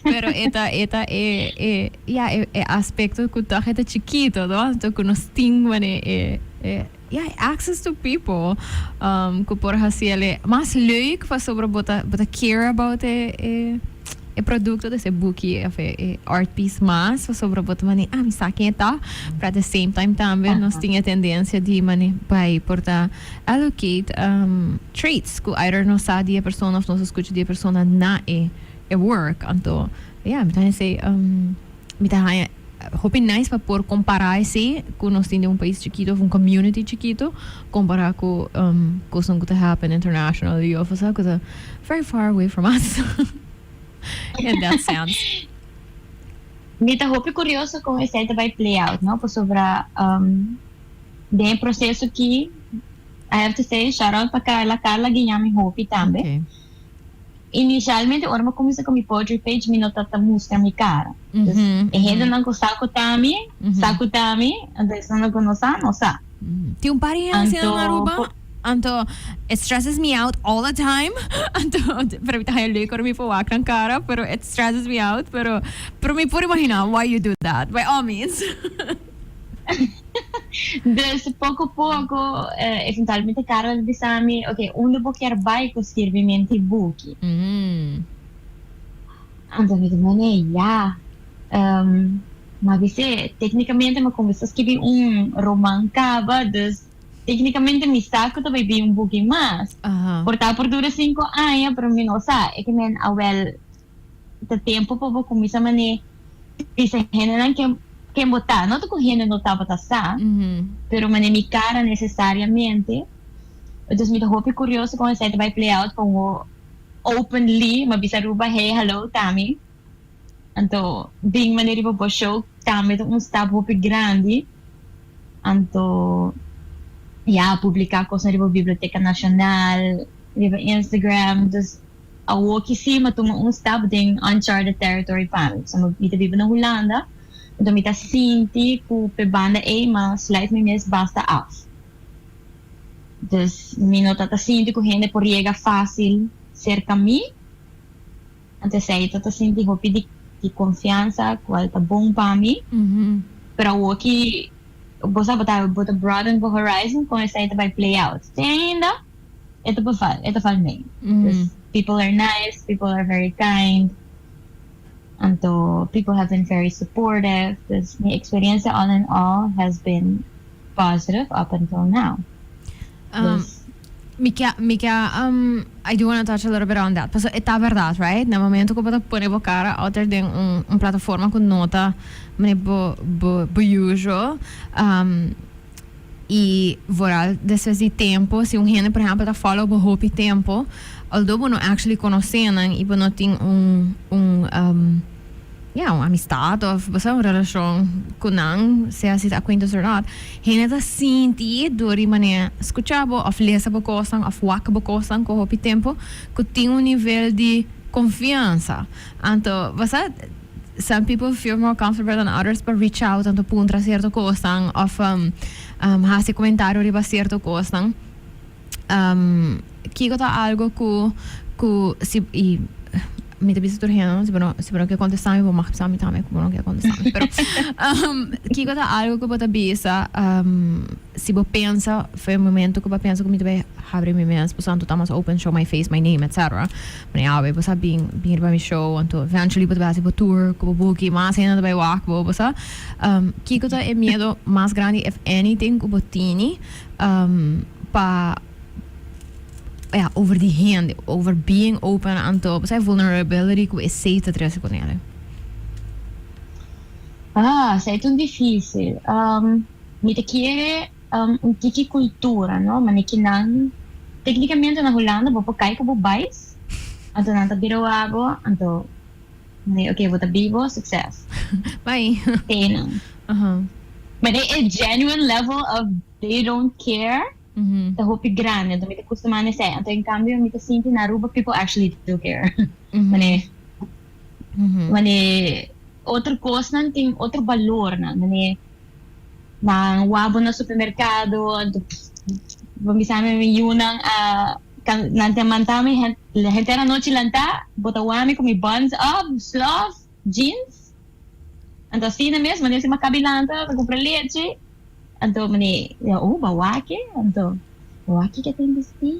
Pero e ta e, ja, e aspecto ku toch e ta chikito, no? Anto ku nos tin manera e, ja, access to people ku por hasi mas leuk pasobra bo ta care about e produkto, dus e buki of e art piece mas pasobra bo ta mane, "Ah, mi sa ken e ta." But at the same time tambe nos tin e tendensia di mane bai por ta allocate traits ku either nos sa di e persona of nos a skucha di e persona na e work. Anto ja, mi ta esei mi ta haña hopi nice pa por kompará esei ku nos tin den un pais chikito of un community chikito kompará ku kosnan ku ta happen internationally of osea ku ta very far away from us in that sense. Mi ta hopi kurioso kon esei ta bai play out, no? Pasobra den e proseso aki, I have to say, shout out pa Carla. Carla guiña mi hopi tambe. Inicialmente ora mi a cuminsa cu mi poetry page mi no tabata mustra mi cara. Dus e hendenan cu sa cu ta mi, sa cu ta mi, anto esnan cu no sa, no sa. Tin un par di hende asina na Aruba, anto it stresses me out all the time, anto pero mi ta haya leuk ora mi por wak nan cara, pero it stresses me out, pero pero mi por imagina why you do that, by all means. Dus poco poco eventualmente Carla ta bisa mi, ok, unda bo kier bai cu skirbimento di buki? Anto mi ta mane, ya. Ma bis'é, tecnicamente mi a cuminsa skibi un roman caba, dus tecnicamente mi sa cu ta bai bin un buki mas. Por ta por dura cinco aña, pero mi no sa. E ke men, awel, ta tempo pa bo cuminsa mane bisa hendenan ken ken bo ta. No ta cu hende no tabata sa, pero mane mi cara necesariamente. Entonces mi ta hopi curioso con esei ta bai play out con bo openly ma bisa Aruba hey hallo ta mi. Anto bin mane riba bo show tambe ta un stap hopi grandi. Anto ya publica cosnan riba Biblioteca Nacional, riba Instagram. Dus Awoki si mi a tuma un stap den uncharted territory pa mi. Pasobra mi ta biba na Hulanda, enton mi ta sinti ku p'e banda ei mi a sluit mi mes basta af. Dus mi no ta ta sinti ku hende por yega fásil serka mi. Anto esei ta ta sinti hopi di di konfiansa kual ta bon pa mi. Pero awoki bo sa bo ta bo ta broaden bo horizon kon esei ta bai play out. Te ainda. E ta beval, e ta val mee. Dus people are nice, people are very kind. Anto people have been very supportive. Dus mi experiencia all in all has been positive up until now. Dus Mi ke, mi ke, I do wanna touch a little bit on that. Paso e ta berdad, right? Na momento ku bo ta pone bo kara out there den un, un plataforma ku no ta manera bo, bo, bo usual, Y vooral despues di tempo, si un hende por ehempel ta follow bo hopi tempo, although bo no actually conoce nan y bo no tin un un ya un amistad of bo sa un relacion cu nan, sea si ta acquaintance or not, hende ta sinti door di manera scucha bo of lesa bo cosnan of wak bo cosnan cu hopi tempo cu tin un nivel di confiansa. Anto bo sa. Some people feel more comfortable than others pa reach out anto puntra cierto cosnan of haci comentario riba cierto cosnan. Kico ta algo cu cu si y mi ta bisa tur hende no si bo no si bo no ke contesta mi bo mag bisa mi tambe cu bo no ke contesta mi pero kico ta algo cu bo ta bisa si bo pensa for e momento cu bo a pensa cu mi ta bay habri mi mes pasobra anto ta mas open show my face my name etc. Mane awe bo sa bin bin riba mi show anto eventually bo ta bay hasi bo tour cu bo buki mas hende ta bay wak bo bo sa kico ta e miedo mas grandi if anything cu bo tini pa ya over di hende over being open anto bo sa e vulnerability cu esey ta trece cu nele. Ah esey ta un dificil mi ta kere un tiki cultura no mane kinan tecnicamente na Hulanda bo por cay cu bo bais anto nan ta bira wak bo anto mane ok bo ta bibo succes Bye. Te nan mane e genuine level of they don't care ta hopi grandi anto mi ta custuma na esey anto en cambio mi ta sinti na Aruba people actually do care mane mane otro cosnan tin otro balornan mane. Nan wak bo na supermercado, anto bo bisa mi mi yunan a nan ta manta mi henter anochi lanta, bo ta wak mi cu mi buns up, slof, jeans, anto asina mes manera si mi a cabi lanta ta cumpra lechi, anto mane oh bo a wak e, anto bo wak kico ta bisti.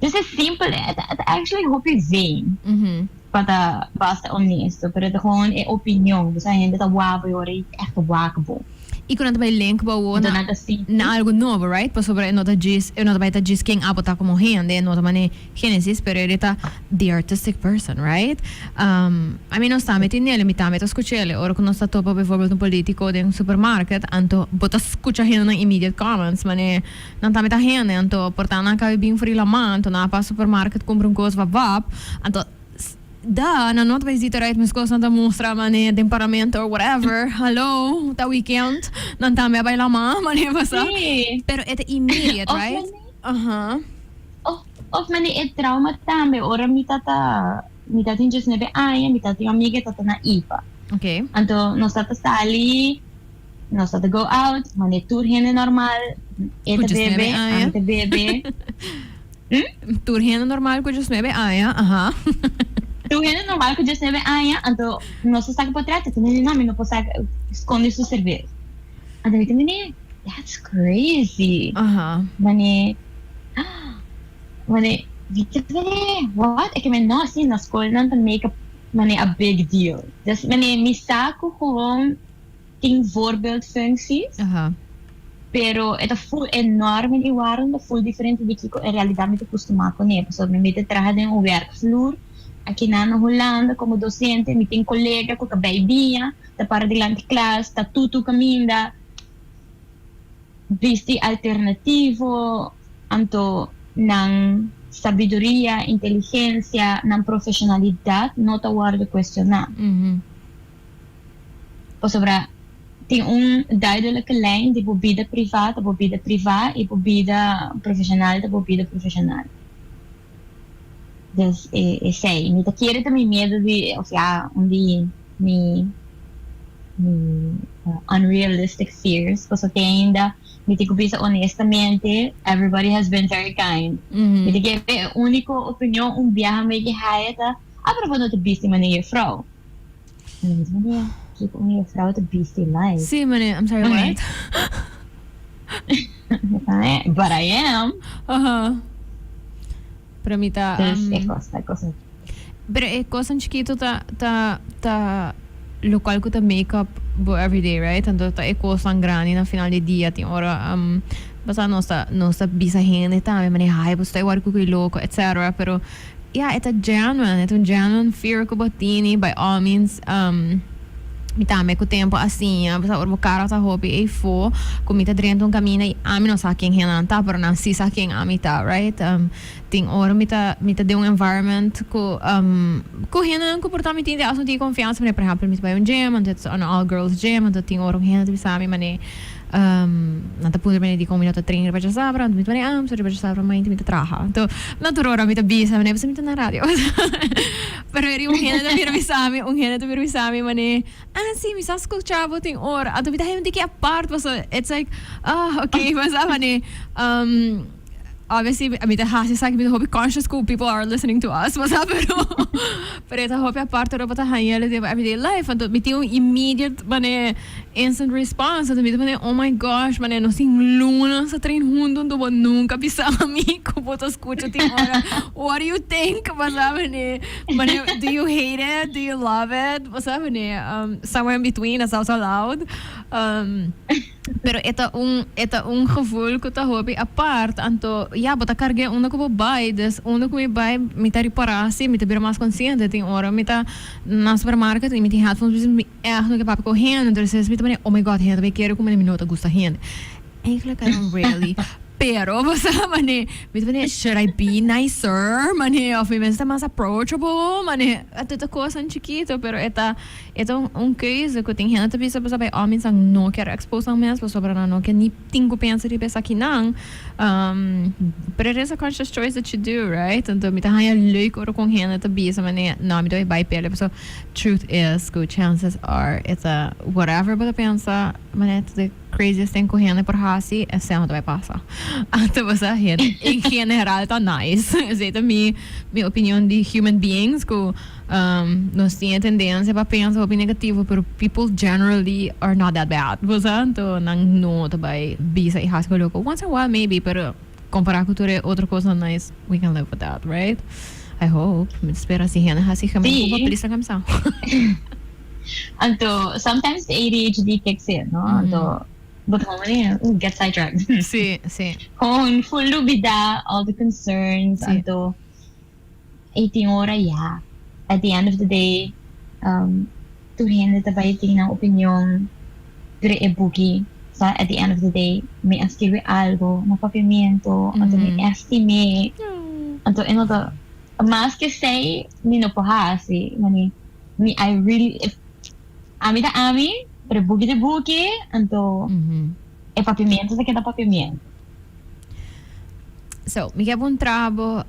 Dus e simpel, e ta actually hopi vain pa ta basta honesto, pero e ta gewoon e opinion, bo sa hende ta wak bo y ora e echt wak bo. Y cu nan ta bay link bo awor na na algo nobo, right? Pasobra e no ta djis, e no ta bay ta djis ken abo ta como hende, e no ta mane Genesis, pero e ta the artistic person, right? I mean nos tambe tin nele, mi tambe ta scuchele, ora cu nos ta topa bijvoorbeeld un politico den supermarket, anto bo ta scucha hendenan immediate comments, mane. Nan tambe ta hende, anto por ta nan kabe bin for di laman, anto nan a pas supermarket kumpra un kos wap wap, anto da, nan no ta bai zita right meskos nan ta mustra mane den parlamento or whatever, hallo, ta weekend, nan tambe a bai laman, mane pasa, Sí. pero e ta immediate, Of right? mane, Aha. of, Of mane e trauma tambe ora mi tata mi tatin 19 aña, mi tatin amiga tata na IPA. Anto nos tata sali, nos tata go out, mane tur hende normal, e ta Ku 19 bebe, aña. Ami ta bebe. Tur hende normal ku 19 aña, aha. Tur hende normal ku 19 aña, anto nos ta saka portret, anto no, mi no por saka, skonde su serbes. Anto mi ta mane, that's crazy. Mane, mane, mi ta mane, what? E ke men no, si, na skol nan ta make a, mane, a big deal. Dus mane, mi sa ku gewoon tin voorbeeldfuncties. Pero e ta full enorme i warm, ta full diferente di kiko en realidat mi ta kustumá kuné. Pasobra mi ta traha den un werkvloer aki na Hulanda komo dosente, mi tin kolega ku ta bai biña, ta para dilanti klas, ta tutu kaminda, bisti alternativo, anto nan sabiduria, inteligensia, nan profeshonalidat no ta wòrdu kuestioná. Pasobra tin un duidelijke lijn di bo bida privá ta bo bida privá i bo bida profeshonal ta bo bida profeshonal. Dus esei. Mi ta kere ta mi miedu di, of ya, un di mi unrealistic fears, pasobra te ainda mi tin ku bisa honestamente, everybody has been very kind. Mi ta kere e úniko opinion un biaha mi ke haya ta, "Ah, pero bo no ta bisti manera juffrouw." En dan mi ta kiko un juffrouw ta bisti like? Sí, meneer, I'm sorry, what? But I am. Pero mi ta Dus e kos, e kos. Pero e kosnan chikitu ta ta ta lokual ku ta make up bo everyday, right? Anto ta e kosnan grandi na final di dia tin ora pasá nos ta nos ta bisa hende tambe manera hay bo sta igual ku ku loko etcetera pero ya e ta genuine, e ta un genuine fear ku bo tini by all means. Mi tambe ku tempu a siña pasobra ora bo kara ta hopi eyfo ku mi ta drenta un kaminda i ami no sa ken hendenan ta pero nan si sa ken ami ta, right? Tin ora mi ta mi ta den un environment ku ku hendenan ku por ta mi tin di asun tin konfiansa manera por ehèmpel mi ta bai un gym anto it's an all girls gym anto tin ora un hende ta bisa mi manera nan ta puntra mi dikon mi no ta train riba djasabra anto mi ta manera ah mi riba djasabra mainta mi ta traha anto na tur ora mi ta bisa manera pasobra mi ta na radio pero eri un hende ta bira bisa mi un hende ta bira bisa mi manera ah si mi sa skucha bo tin ora anto mi ta hende ki apart pasobra it's like ah okay bo sa manera obviously mi ta hasi esaki mi ta hopi conscious ku people are listening to us, bo sa, pero pero e ta hopi apart ora bo ta haña den bo everyday life. Anto mi tin un immediate manera instant response, anto mi ta manera, "Oh my gosh, manera nos tin lunas ta train hunto, anto bo nunca bisa mi ku bo ta skucha tin ora. What do you think?" Bo sa, manera manera do you hate it? Do you love it? Bo sa, manera somewhere in between that's also allowed. Pero e ta un e ta un gevoel ku ta hopi apart, anto ya bo ta karg'é unda ku bo bai, dus unda ku mi bai mi ta ripará si mi ta bira mas konsiente. Tin ora mi ta na supermarket i mi tin headphones mi mi ègt no ke papia ku hende, entonces mi ta manera, oh my God, hende ta bay kere ku mi no ta gusta hende. Eigenlijk I don't really, pero bo sa manera mi ta manera, should I be nicer? Manera of mi mester ta mas approachable? Manera tur ta kosnan chikito pero e ta. E ta un keuze ku tin hende ta bisa pasobra e òminsnan no kier expose nan mes pasobra nan no ke ni tin ku pensa riba esakinan. But it is a conscious choice that you do, right? Anto mi ta haña leuk ora ku un hende ta bisa manera no mi ta bai pele pasobra truth is ku chances are e ta whatever bo ta pensa manera ta the craziest thing ku hende por hasi esei no ta bai pasa. Anto bo sa hende en general ta nice. Esei ta mi mi opinion di human beings ku Nos tin e tendencia pa pensa hopi negativo, pero people generally are not that bad, bo sa? Anto nan no ta bai bisa y haci cu loco. Once in a while maybe, pero compara cu tur e otro cosnan nice, we can live with that, right? I hope. Mi ta spera si hende haci gemen cu bo, please laga mi sa. Anto sometimes the ADHD kicks in, no? Anto bo ta gewoon get sidetracked. Si, si. Gewoon full lubida all the concerns, anto E tin ora ya. At the end of the day, tur hende ta bai tin nan opinion, pero e buki sa at the end of the day mi a skirbi algo na papiamento, anto mi estim'é, anto e no ta mas ke esei mi no por hasi, mane mi I really if ami ta ami, pero e buki ta e buki, anto e papiamento ta keda papiamento. So, mi ke puntra bo,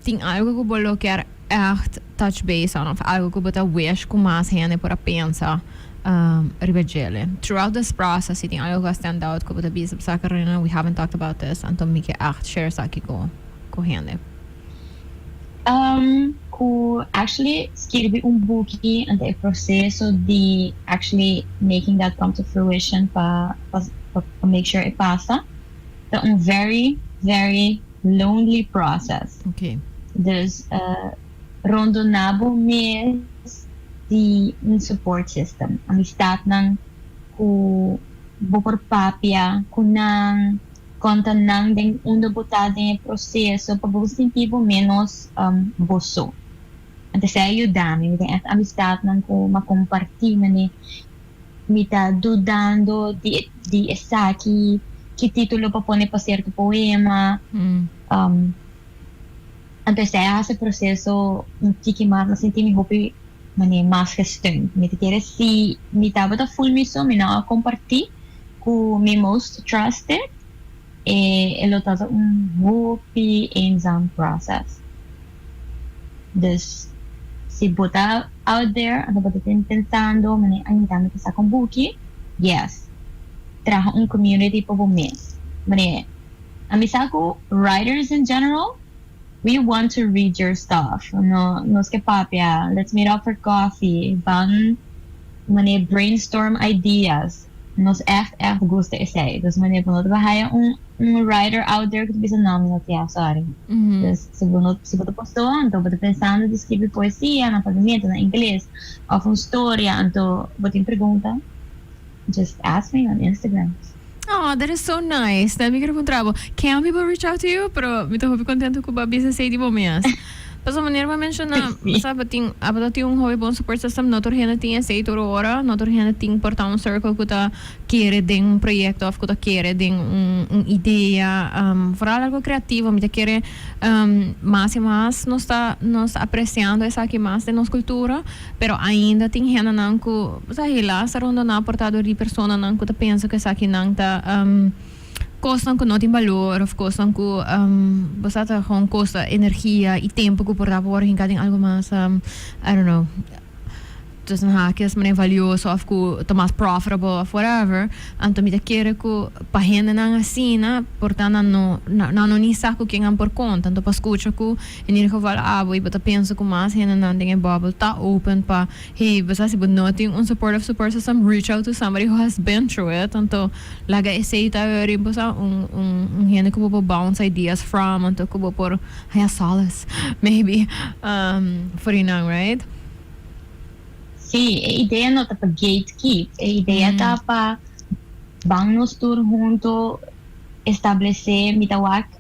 tin algo ku bo lo kier echt touch base on of algo ku bo ta wish ku mas hende por a pensa riba djele? Throughout this process, si tin algo ku a stand out ku bo ta bisa, Sa Carolina, we haven't talked about this, anto mi ke echt share esaki ku hende. Ku actually skirbi un buki, anto e proceso di actually making that come to fruition pa make sure e pasa, ta un very, very lonely process. Dus rondona bo mes di un support system. Amistadnan ku bo por papia ku nan, konta nan den unda bo ta den e proceso pa bo sinti bo menos bo so. Anto esei a yuda mi. Mi tin echt amistadnan ku m'a kompartí mane mi ta dudando di esaki, ki título pa pone pa sierto poema. Anto esei a hasi e proceso un tiki mas, m'a sinti mi hopi mane mas gesteund. Mi ta kere si mi tabata ful mi so, mi no a kompartí ku mi most trusted, e lo tabata un hopi eenzaam process. Dus si bo ta out there anto bo ta tin pensando mane ay mi tambe ta saka un buki, yes, traha un community pa bo mes. Mane ami sa ku writers in general we want to read your stuff, no nos ke papia, let's meet up for coffee, ban mane brainstorm ideas. Nos echt echt gusta esei. Dus manera bo no ta haya un writer out there ku ta bisa no mi no tia, sorry. Dus si bo no si bo ta postó anto bo ta pensando di skirbi poesia na papiamento, na ingles òf un storia anto bo tin pregunta, just ask me on Instagram. Oh, that is so nice. Dan mi quiero puntra bo, can people reach out to you? Pero mi ta hopi contento cu bo a bisa esey di bo mes. Pasobra manera bo a menciona, bo sa bo tin, abo ta tin un hopi bon support system, no tur hende tin esey tur ora, no tur hende tin por ta un circle cu ta kere den un proyecto of cu ta kere den un idea, vooral algo creativo. Mi ta kere mas y mas nos ta nos ta apreciando esaki mas den nos cultura, pero ainda tin hendenan cu, bo sa, helaas ta rondona por ta dor di personanan cu ta pensa cu esakinan ta Kosnan ku no tin balor of kosnan ku bo sa ta gewoon kosta energia i tempu ku por ta por hinka den algo mas I don't know tussen haakjes manera valioso of ku ta mas profitable of whatever. Anto mi ta kere ku pa hendenan asina por ta nan no nan no ni sa ku ken nan por konta. Anto pa skucha ku in ieder geval abo i bo ta pensa ku mas hendenan den e bubble ta open pa hey bo sa si bo no tin un supportive support system, reach out to somebody who has been through it. Anto Laga esei ta ori bo sa un un un hende ku bo por bounce ideas from anto ku bo por haña solace maybe for di nan, right? Sí, e idea no ta pa gatekeep, e idea ta pa ban nos tur hunto establece, mi ta wak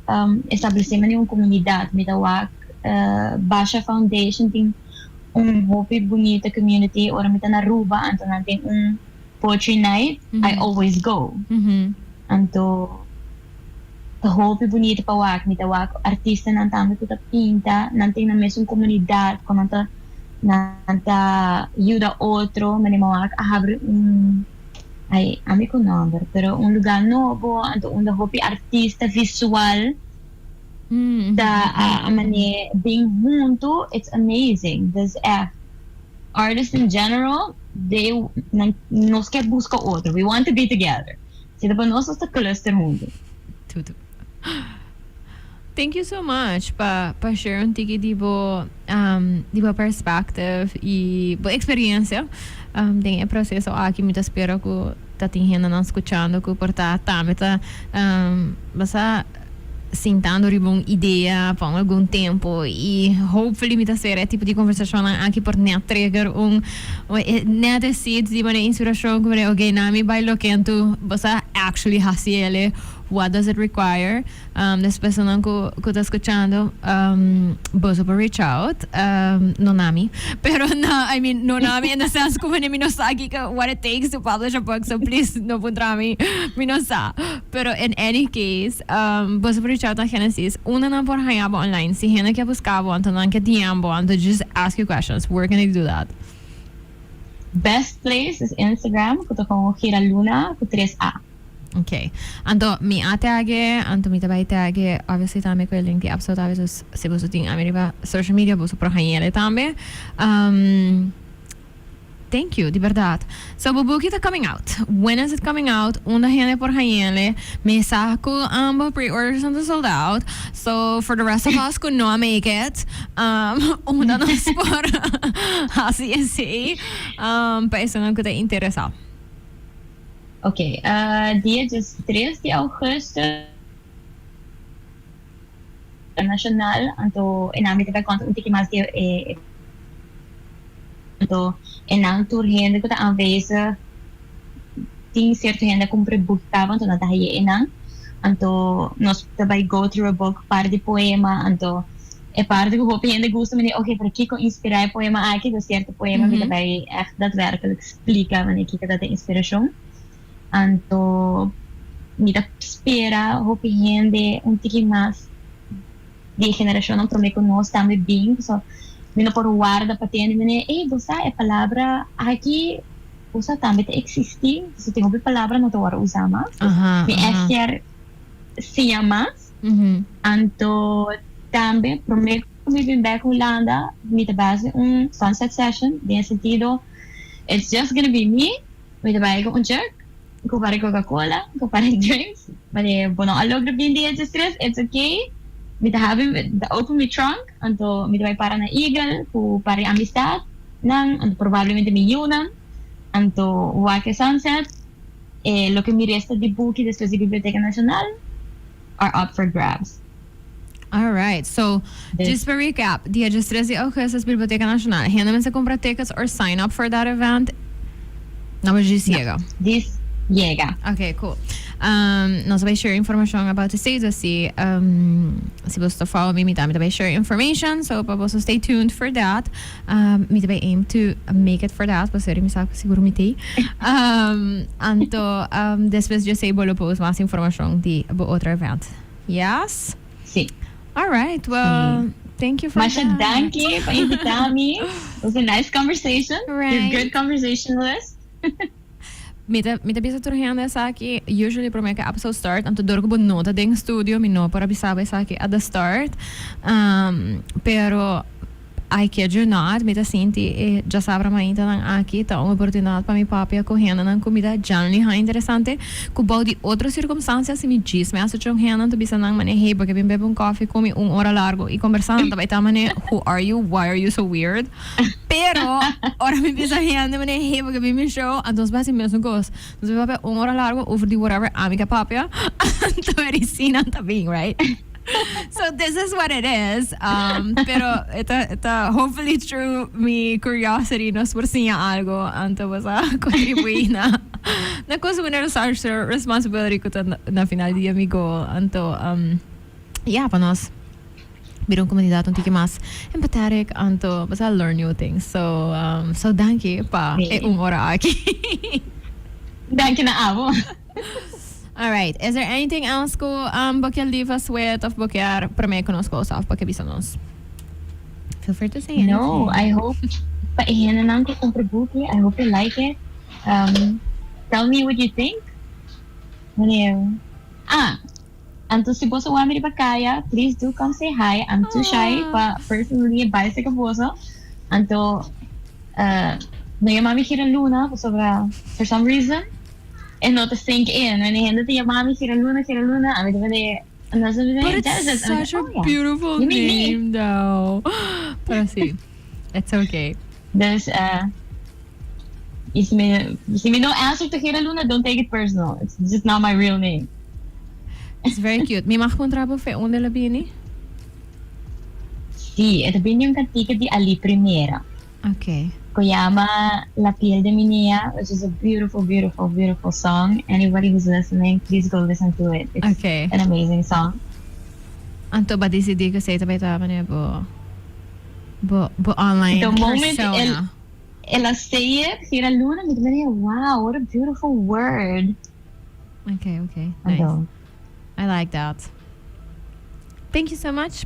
establece manera un comunidad, mi ta wak Basha Foundation tin un hopi bunita community, ora mi ta na Aruba anto nan tin un Poetry night, I always go. Anto ta hopi bunito pa wak. Mi ta wak artistanan tambe ku ta pinta. Nan tin nan mesun komunidat ku nan ta nan ta yuda otro. Manera mi wak a habri un, ai ami ku nòmber, pero un lugá nobo anto unda hopi artista visual ta a manera bin huntu. It's amazing. Dus ègt. Artists in general, they nan nos ke buska otro. We want to be together. Si ta pa nos, nos ta cluster huntu. Tutu. Thank you so much pa pa share un tiki di bo di bo perspective y bo experiencia den e proceso aki. Mi ta spera cu ta tin hendenan scuchando cu por ta tambe ta basa sintando riba un idea pa un algun tempo y hopefully mi ta spera e tipo di conversacionnan aki por net trigger un net e seed di manera inspiracion cu manera ok na mi bay loke bo sa actually haci ele, what does it require. Des personanan cu cu ta scuchando boso por reach out no na mi pero na I mean no na mi in the sense cu mi no sa kico what it takes to publish a book, so please no puntra mi, mi no sa. Pero in any case boso por reach out na Genesis. Unda nan por haña bo online? Si hende ke busca bo anto nan ke DM bo anto just ask you questions, where can they do that? Best place is Instagram cu ta como Giraluna cu tres A. Ok. Anto mi a tag e, anto mi ta bai tag e obviously tambe ku e link di episode awe, dus si boso tin ami riba social media boso por hañ'el tambe. Thank you, di berdad. So bo buki ta coming out. When is it coming out? Unda hende por hañ'el? Mi sa ku bo pre-orders nan ta sold out. So for the rest of us ku no a make it, unda nos por hasi esei pa esunnan ku ta interesa? Ok, dia 13 di augustus Nacional, anto e nan mi ta bai konta un tiki mas di e anto e nan tur hende ku ta aanwezig tin sierto hende a kumpra e boek kaba anto nan ta haye e nan anto nos ta bai go through e boek par di poema anto e parti ku hopi hende gusta mi di ok pero kiko inspira e poema aki ta sierto poema mi ta bai ègt daadwerkelijk splika wanneer kiko ta e inspirashon. Anto mi ta spera hopi hende un tiki mas di e generashonnan promé ku nos tambe bin, pasobra mi no por warda pa tende manera, ey bo sa e palabra aki bo sa tambe ta eksistí, pasobra tin hopi palabra no ta wòrdu usá mas. Mi ègt kier siña mas. Anto tambe promé ku mi bin bèk Hulanda mi ta base un sunset session den e sentido it's just gonna be me. Mi ta bai ku un jug, ku pare Coca Cola, ku pare drinks, mane bo no a logra bin dia djestres, it's okay, mi ta habi, mi ta open mi trunk, anto mi ta bai para na Eagle ku pare amistad nan, anto probablemente mi yiunan, anto wak e sunset, e loke mi resta di buki despues di Biblioteca Nacional are up for grabs. All right, so just pa recap, dia 13 di augustus Biblioteca Nacional. Hende mester cumpra tickets or sign up for that event? No, mas djis yega. Djis yega. Okay, cool. Nos ta bay share informacion about esey, so si si boso ta follow mi, mi tambe ta bay share information, so pa boso stay tuned for that. Mi ta bay aim to make it for that, pasobra mi sa cu sigur mi t'ey. Anto despues djesey bo lo post mas informacion di bo otro event. Yes? Sí. All right. Well, thank you for Masha that. danki pa invita mi. It was a nice conversation. Right. You're a good conversationalist. Mi ta, mi ta bisa tur hende esaki, usually prome ku episode start, anto dor ku bo no ta den studio, mi no por a bisa bo esaki at the start. Pero I kid you not, mi ta sinti e djasabra maintanan aki ta un oportunidad pa mi papia cu hendenan cu mi ta genuinely haña interesante, cu bou di otro circumstancia si mi djis message un hende ta bisa nan mane hey bo ke bin bebe un coffee cu mi un ora largo y combersa nan ta bay ta mane who are you, why are you so weird? Pero ora mi bisa hende mane hey bo ke bin mi show anto nos bay haci mesun cos, nos bay papia un ora largo over di whatever ami ke papia anto e risinan ta bin right? So this is what it is. Pero e ta, e ta hopefully through mi curiosity nos por siña algo anto bo sa contribui na na cosa manera social responsibility cu ta na final di dia mi goal. Anto ya pa nos bira un comunidad un tiki mas empathetic anto bo sa learn new things. So so danki pa e un ora aki. Danki na abo. All right. Is there anything else ku um, bo kier leave us with of bo kier prome ku nos cosa of bo kier bisa nos? Feel free to say anything. No, I hope pa e hendenan ku kumpra buki, I hope you like it. Tell me what you think. Wanneer, ah, anto si boso wak mi riba kaya, please do come say hi. I'm too shy pa personally bai seka boso. Anto, no yama mi Gira Luna pasobra for some reason e no ta sink in. Wanneer hende ta yama mi Gira Luna, Gira Luna, ami ta mende, no sa But it's such a beautiful name though. Pero si, it's okay. Dus, y si mi, si mi no answer to Gira Luna, don't take it personal. It's just not my real name. It's very cute. Mi mag puntra bo fe unda el a bini? Si, e ta bini di un cantica di Ali Primera. Okay. Cu yama La Piel de Mi Nia, which is a beautiful, beautiful, beautiful song. Anybody who's listening, please go listen to it. It's Okay. an amazing song. Anto ba decidi cu esey ta bay ta manera bo bo bo online The moment persona. el el a say it, Gira Luna, mi ta manera, wow, what a beautiful word. Okay, okay. Nice. Anto. I like that. Thank you so much.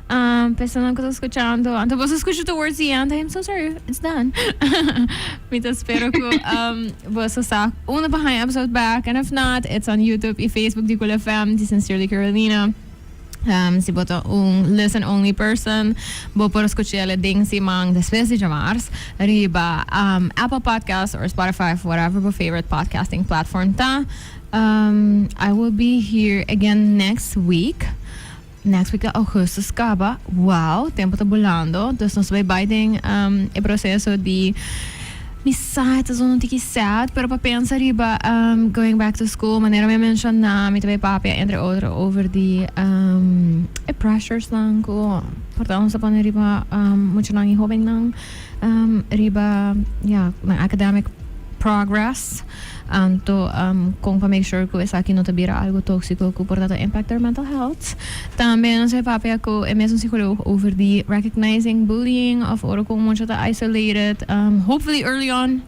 Personanan ku ta skuchando, anto boso skucha towards the end, I am so sorry, it's done. Mi ta spero ku boso sa unda pa haña episode back, and if not, it's on YouTube i Facebook di Cool FM, di Sincerely Carolina. Si bo ta un listen only person, bo por skuch'el den siman despues di djamars riba Apple Podcast or Spotify of whatever bo favorite podcasting platform ta. I will be here again next week. Next week ta augustus caba. Wow, tempo ta bulando. Dus nos bay bay den e proceso di mi sa ta zona un tiki sad, pero pa pensa riba going back to school, manera mi a menciona, mi ta bay papia entre otro over di e pressures nan cu por ta nos ta pone riba muchanan y hobennan riba ya nan academic progress. Anto con pa make sure cu esaki no ta bira algo toxico cu por ta ta impact their mental health. Tambe nos a papia cu e mesun psicoloog over di recognizing bullying of ora cu un mucha ta isolated, hopefully early on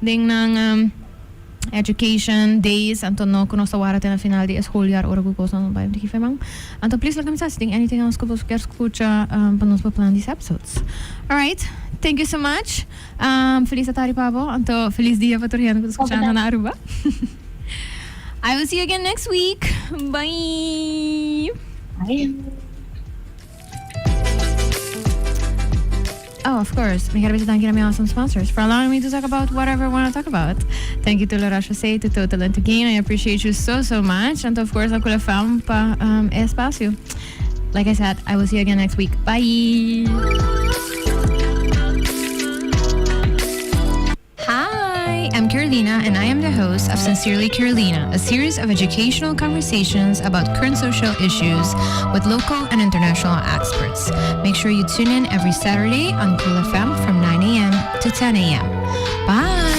den nan education days, anto no cu nos ta wara te na final di e schooljaar ora cu cosnan no bay un tiki feman. Anto please laga mi sa si tin anything else cu boso kier scucha pa nos por plan these episodes. Alright, thank you so much. Feliz atardi pa bo, anto feliz dia pa tur hende ku ta skuchando na Aruba. I will see you again next week. Bye. Bye. Oh, of course. Mi quiero bisa thank you to my awesome sponsors for allowing me to talk about whatever I want to talk about. Thank you to La Roche-Posay, to Total and to Gain. I appreciate you so, so much. And of course, a Kula Fam pa um, espacio. Like I said, I will see you again next week. Bye! Hi, I'm Carolina, and I am the host of Sincerely Carolina, a series of educational conversations about current social issues with local and international experts. Make sure you tune in every Saturday on Cool FM from 9 a.m. to 10 a.m. Bye!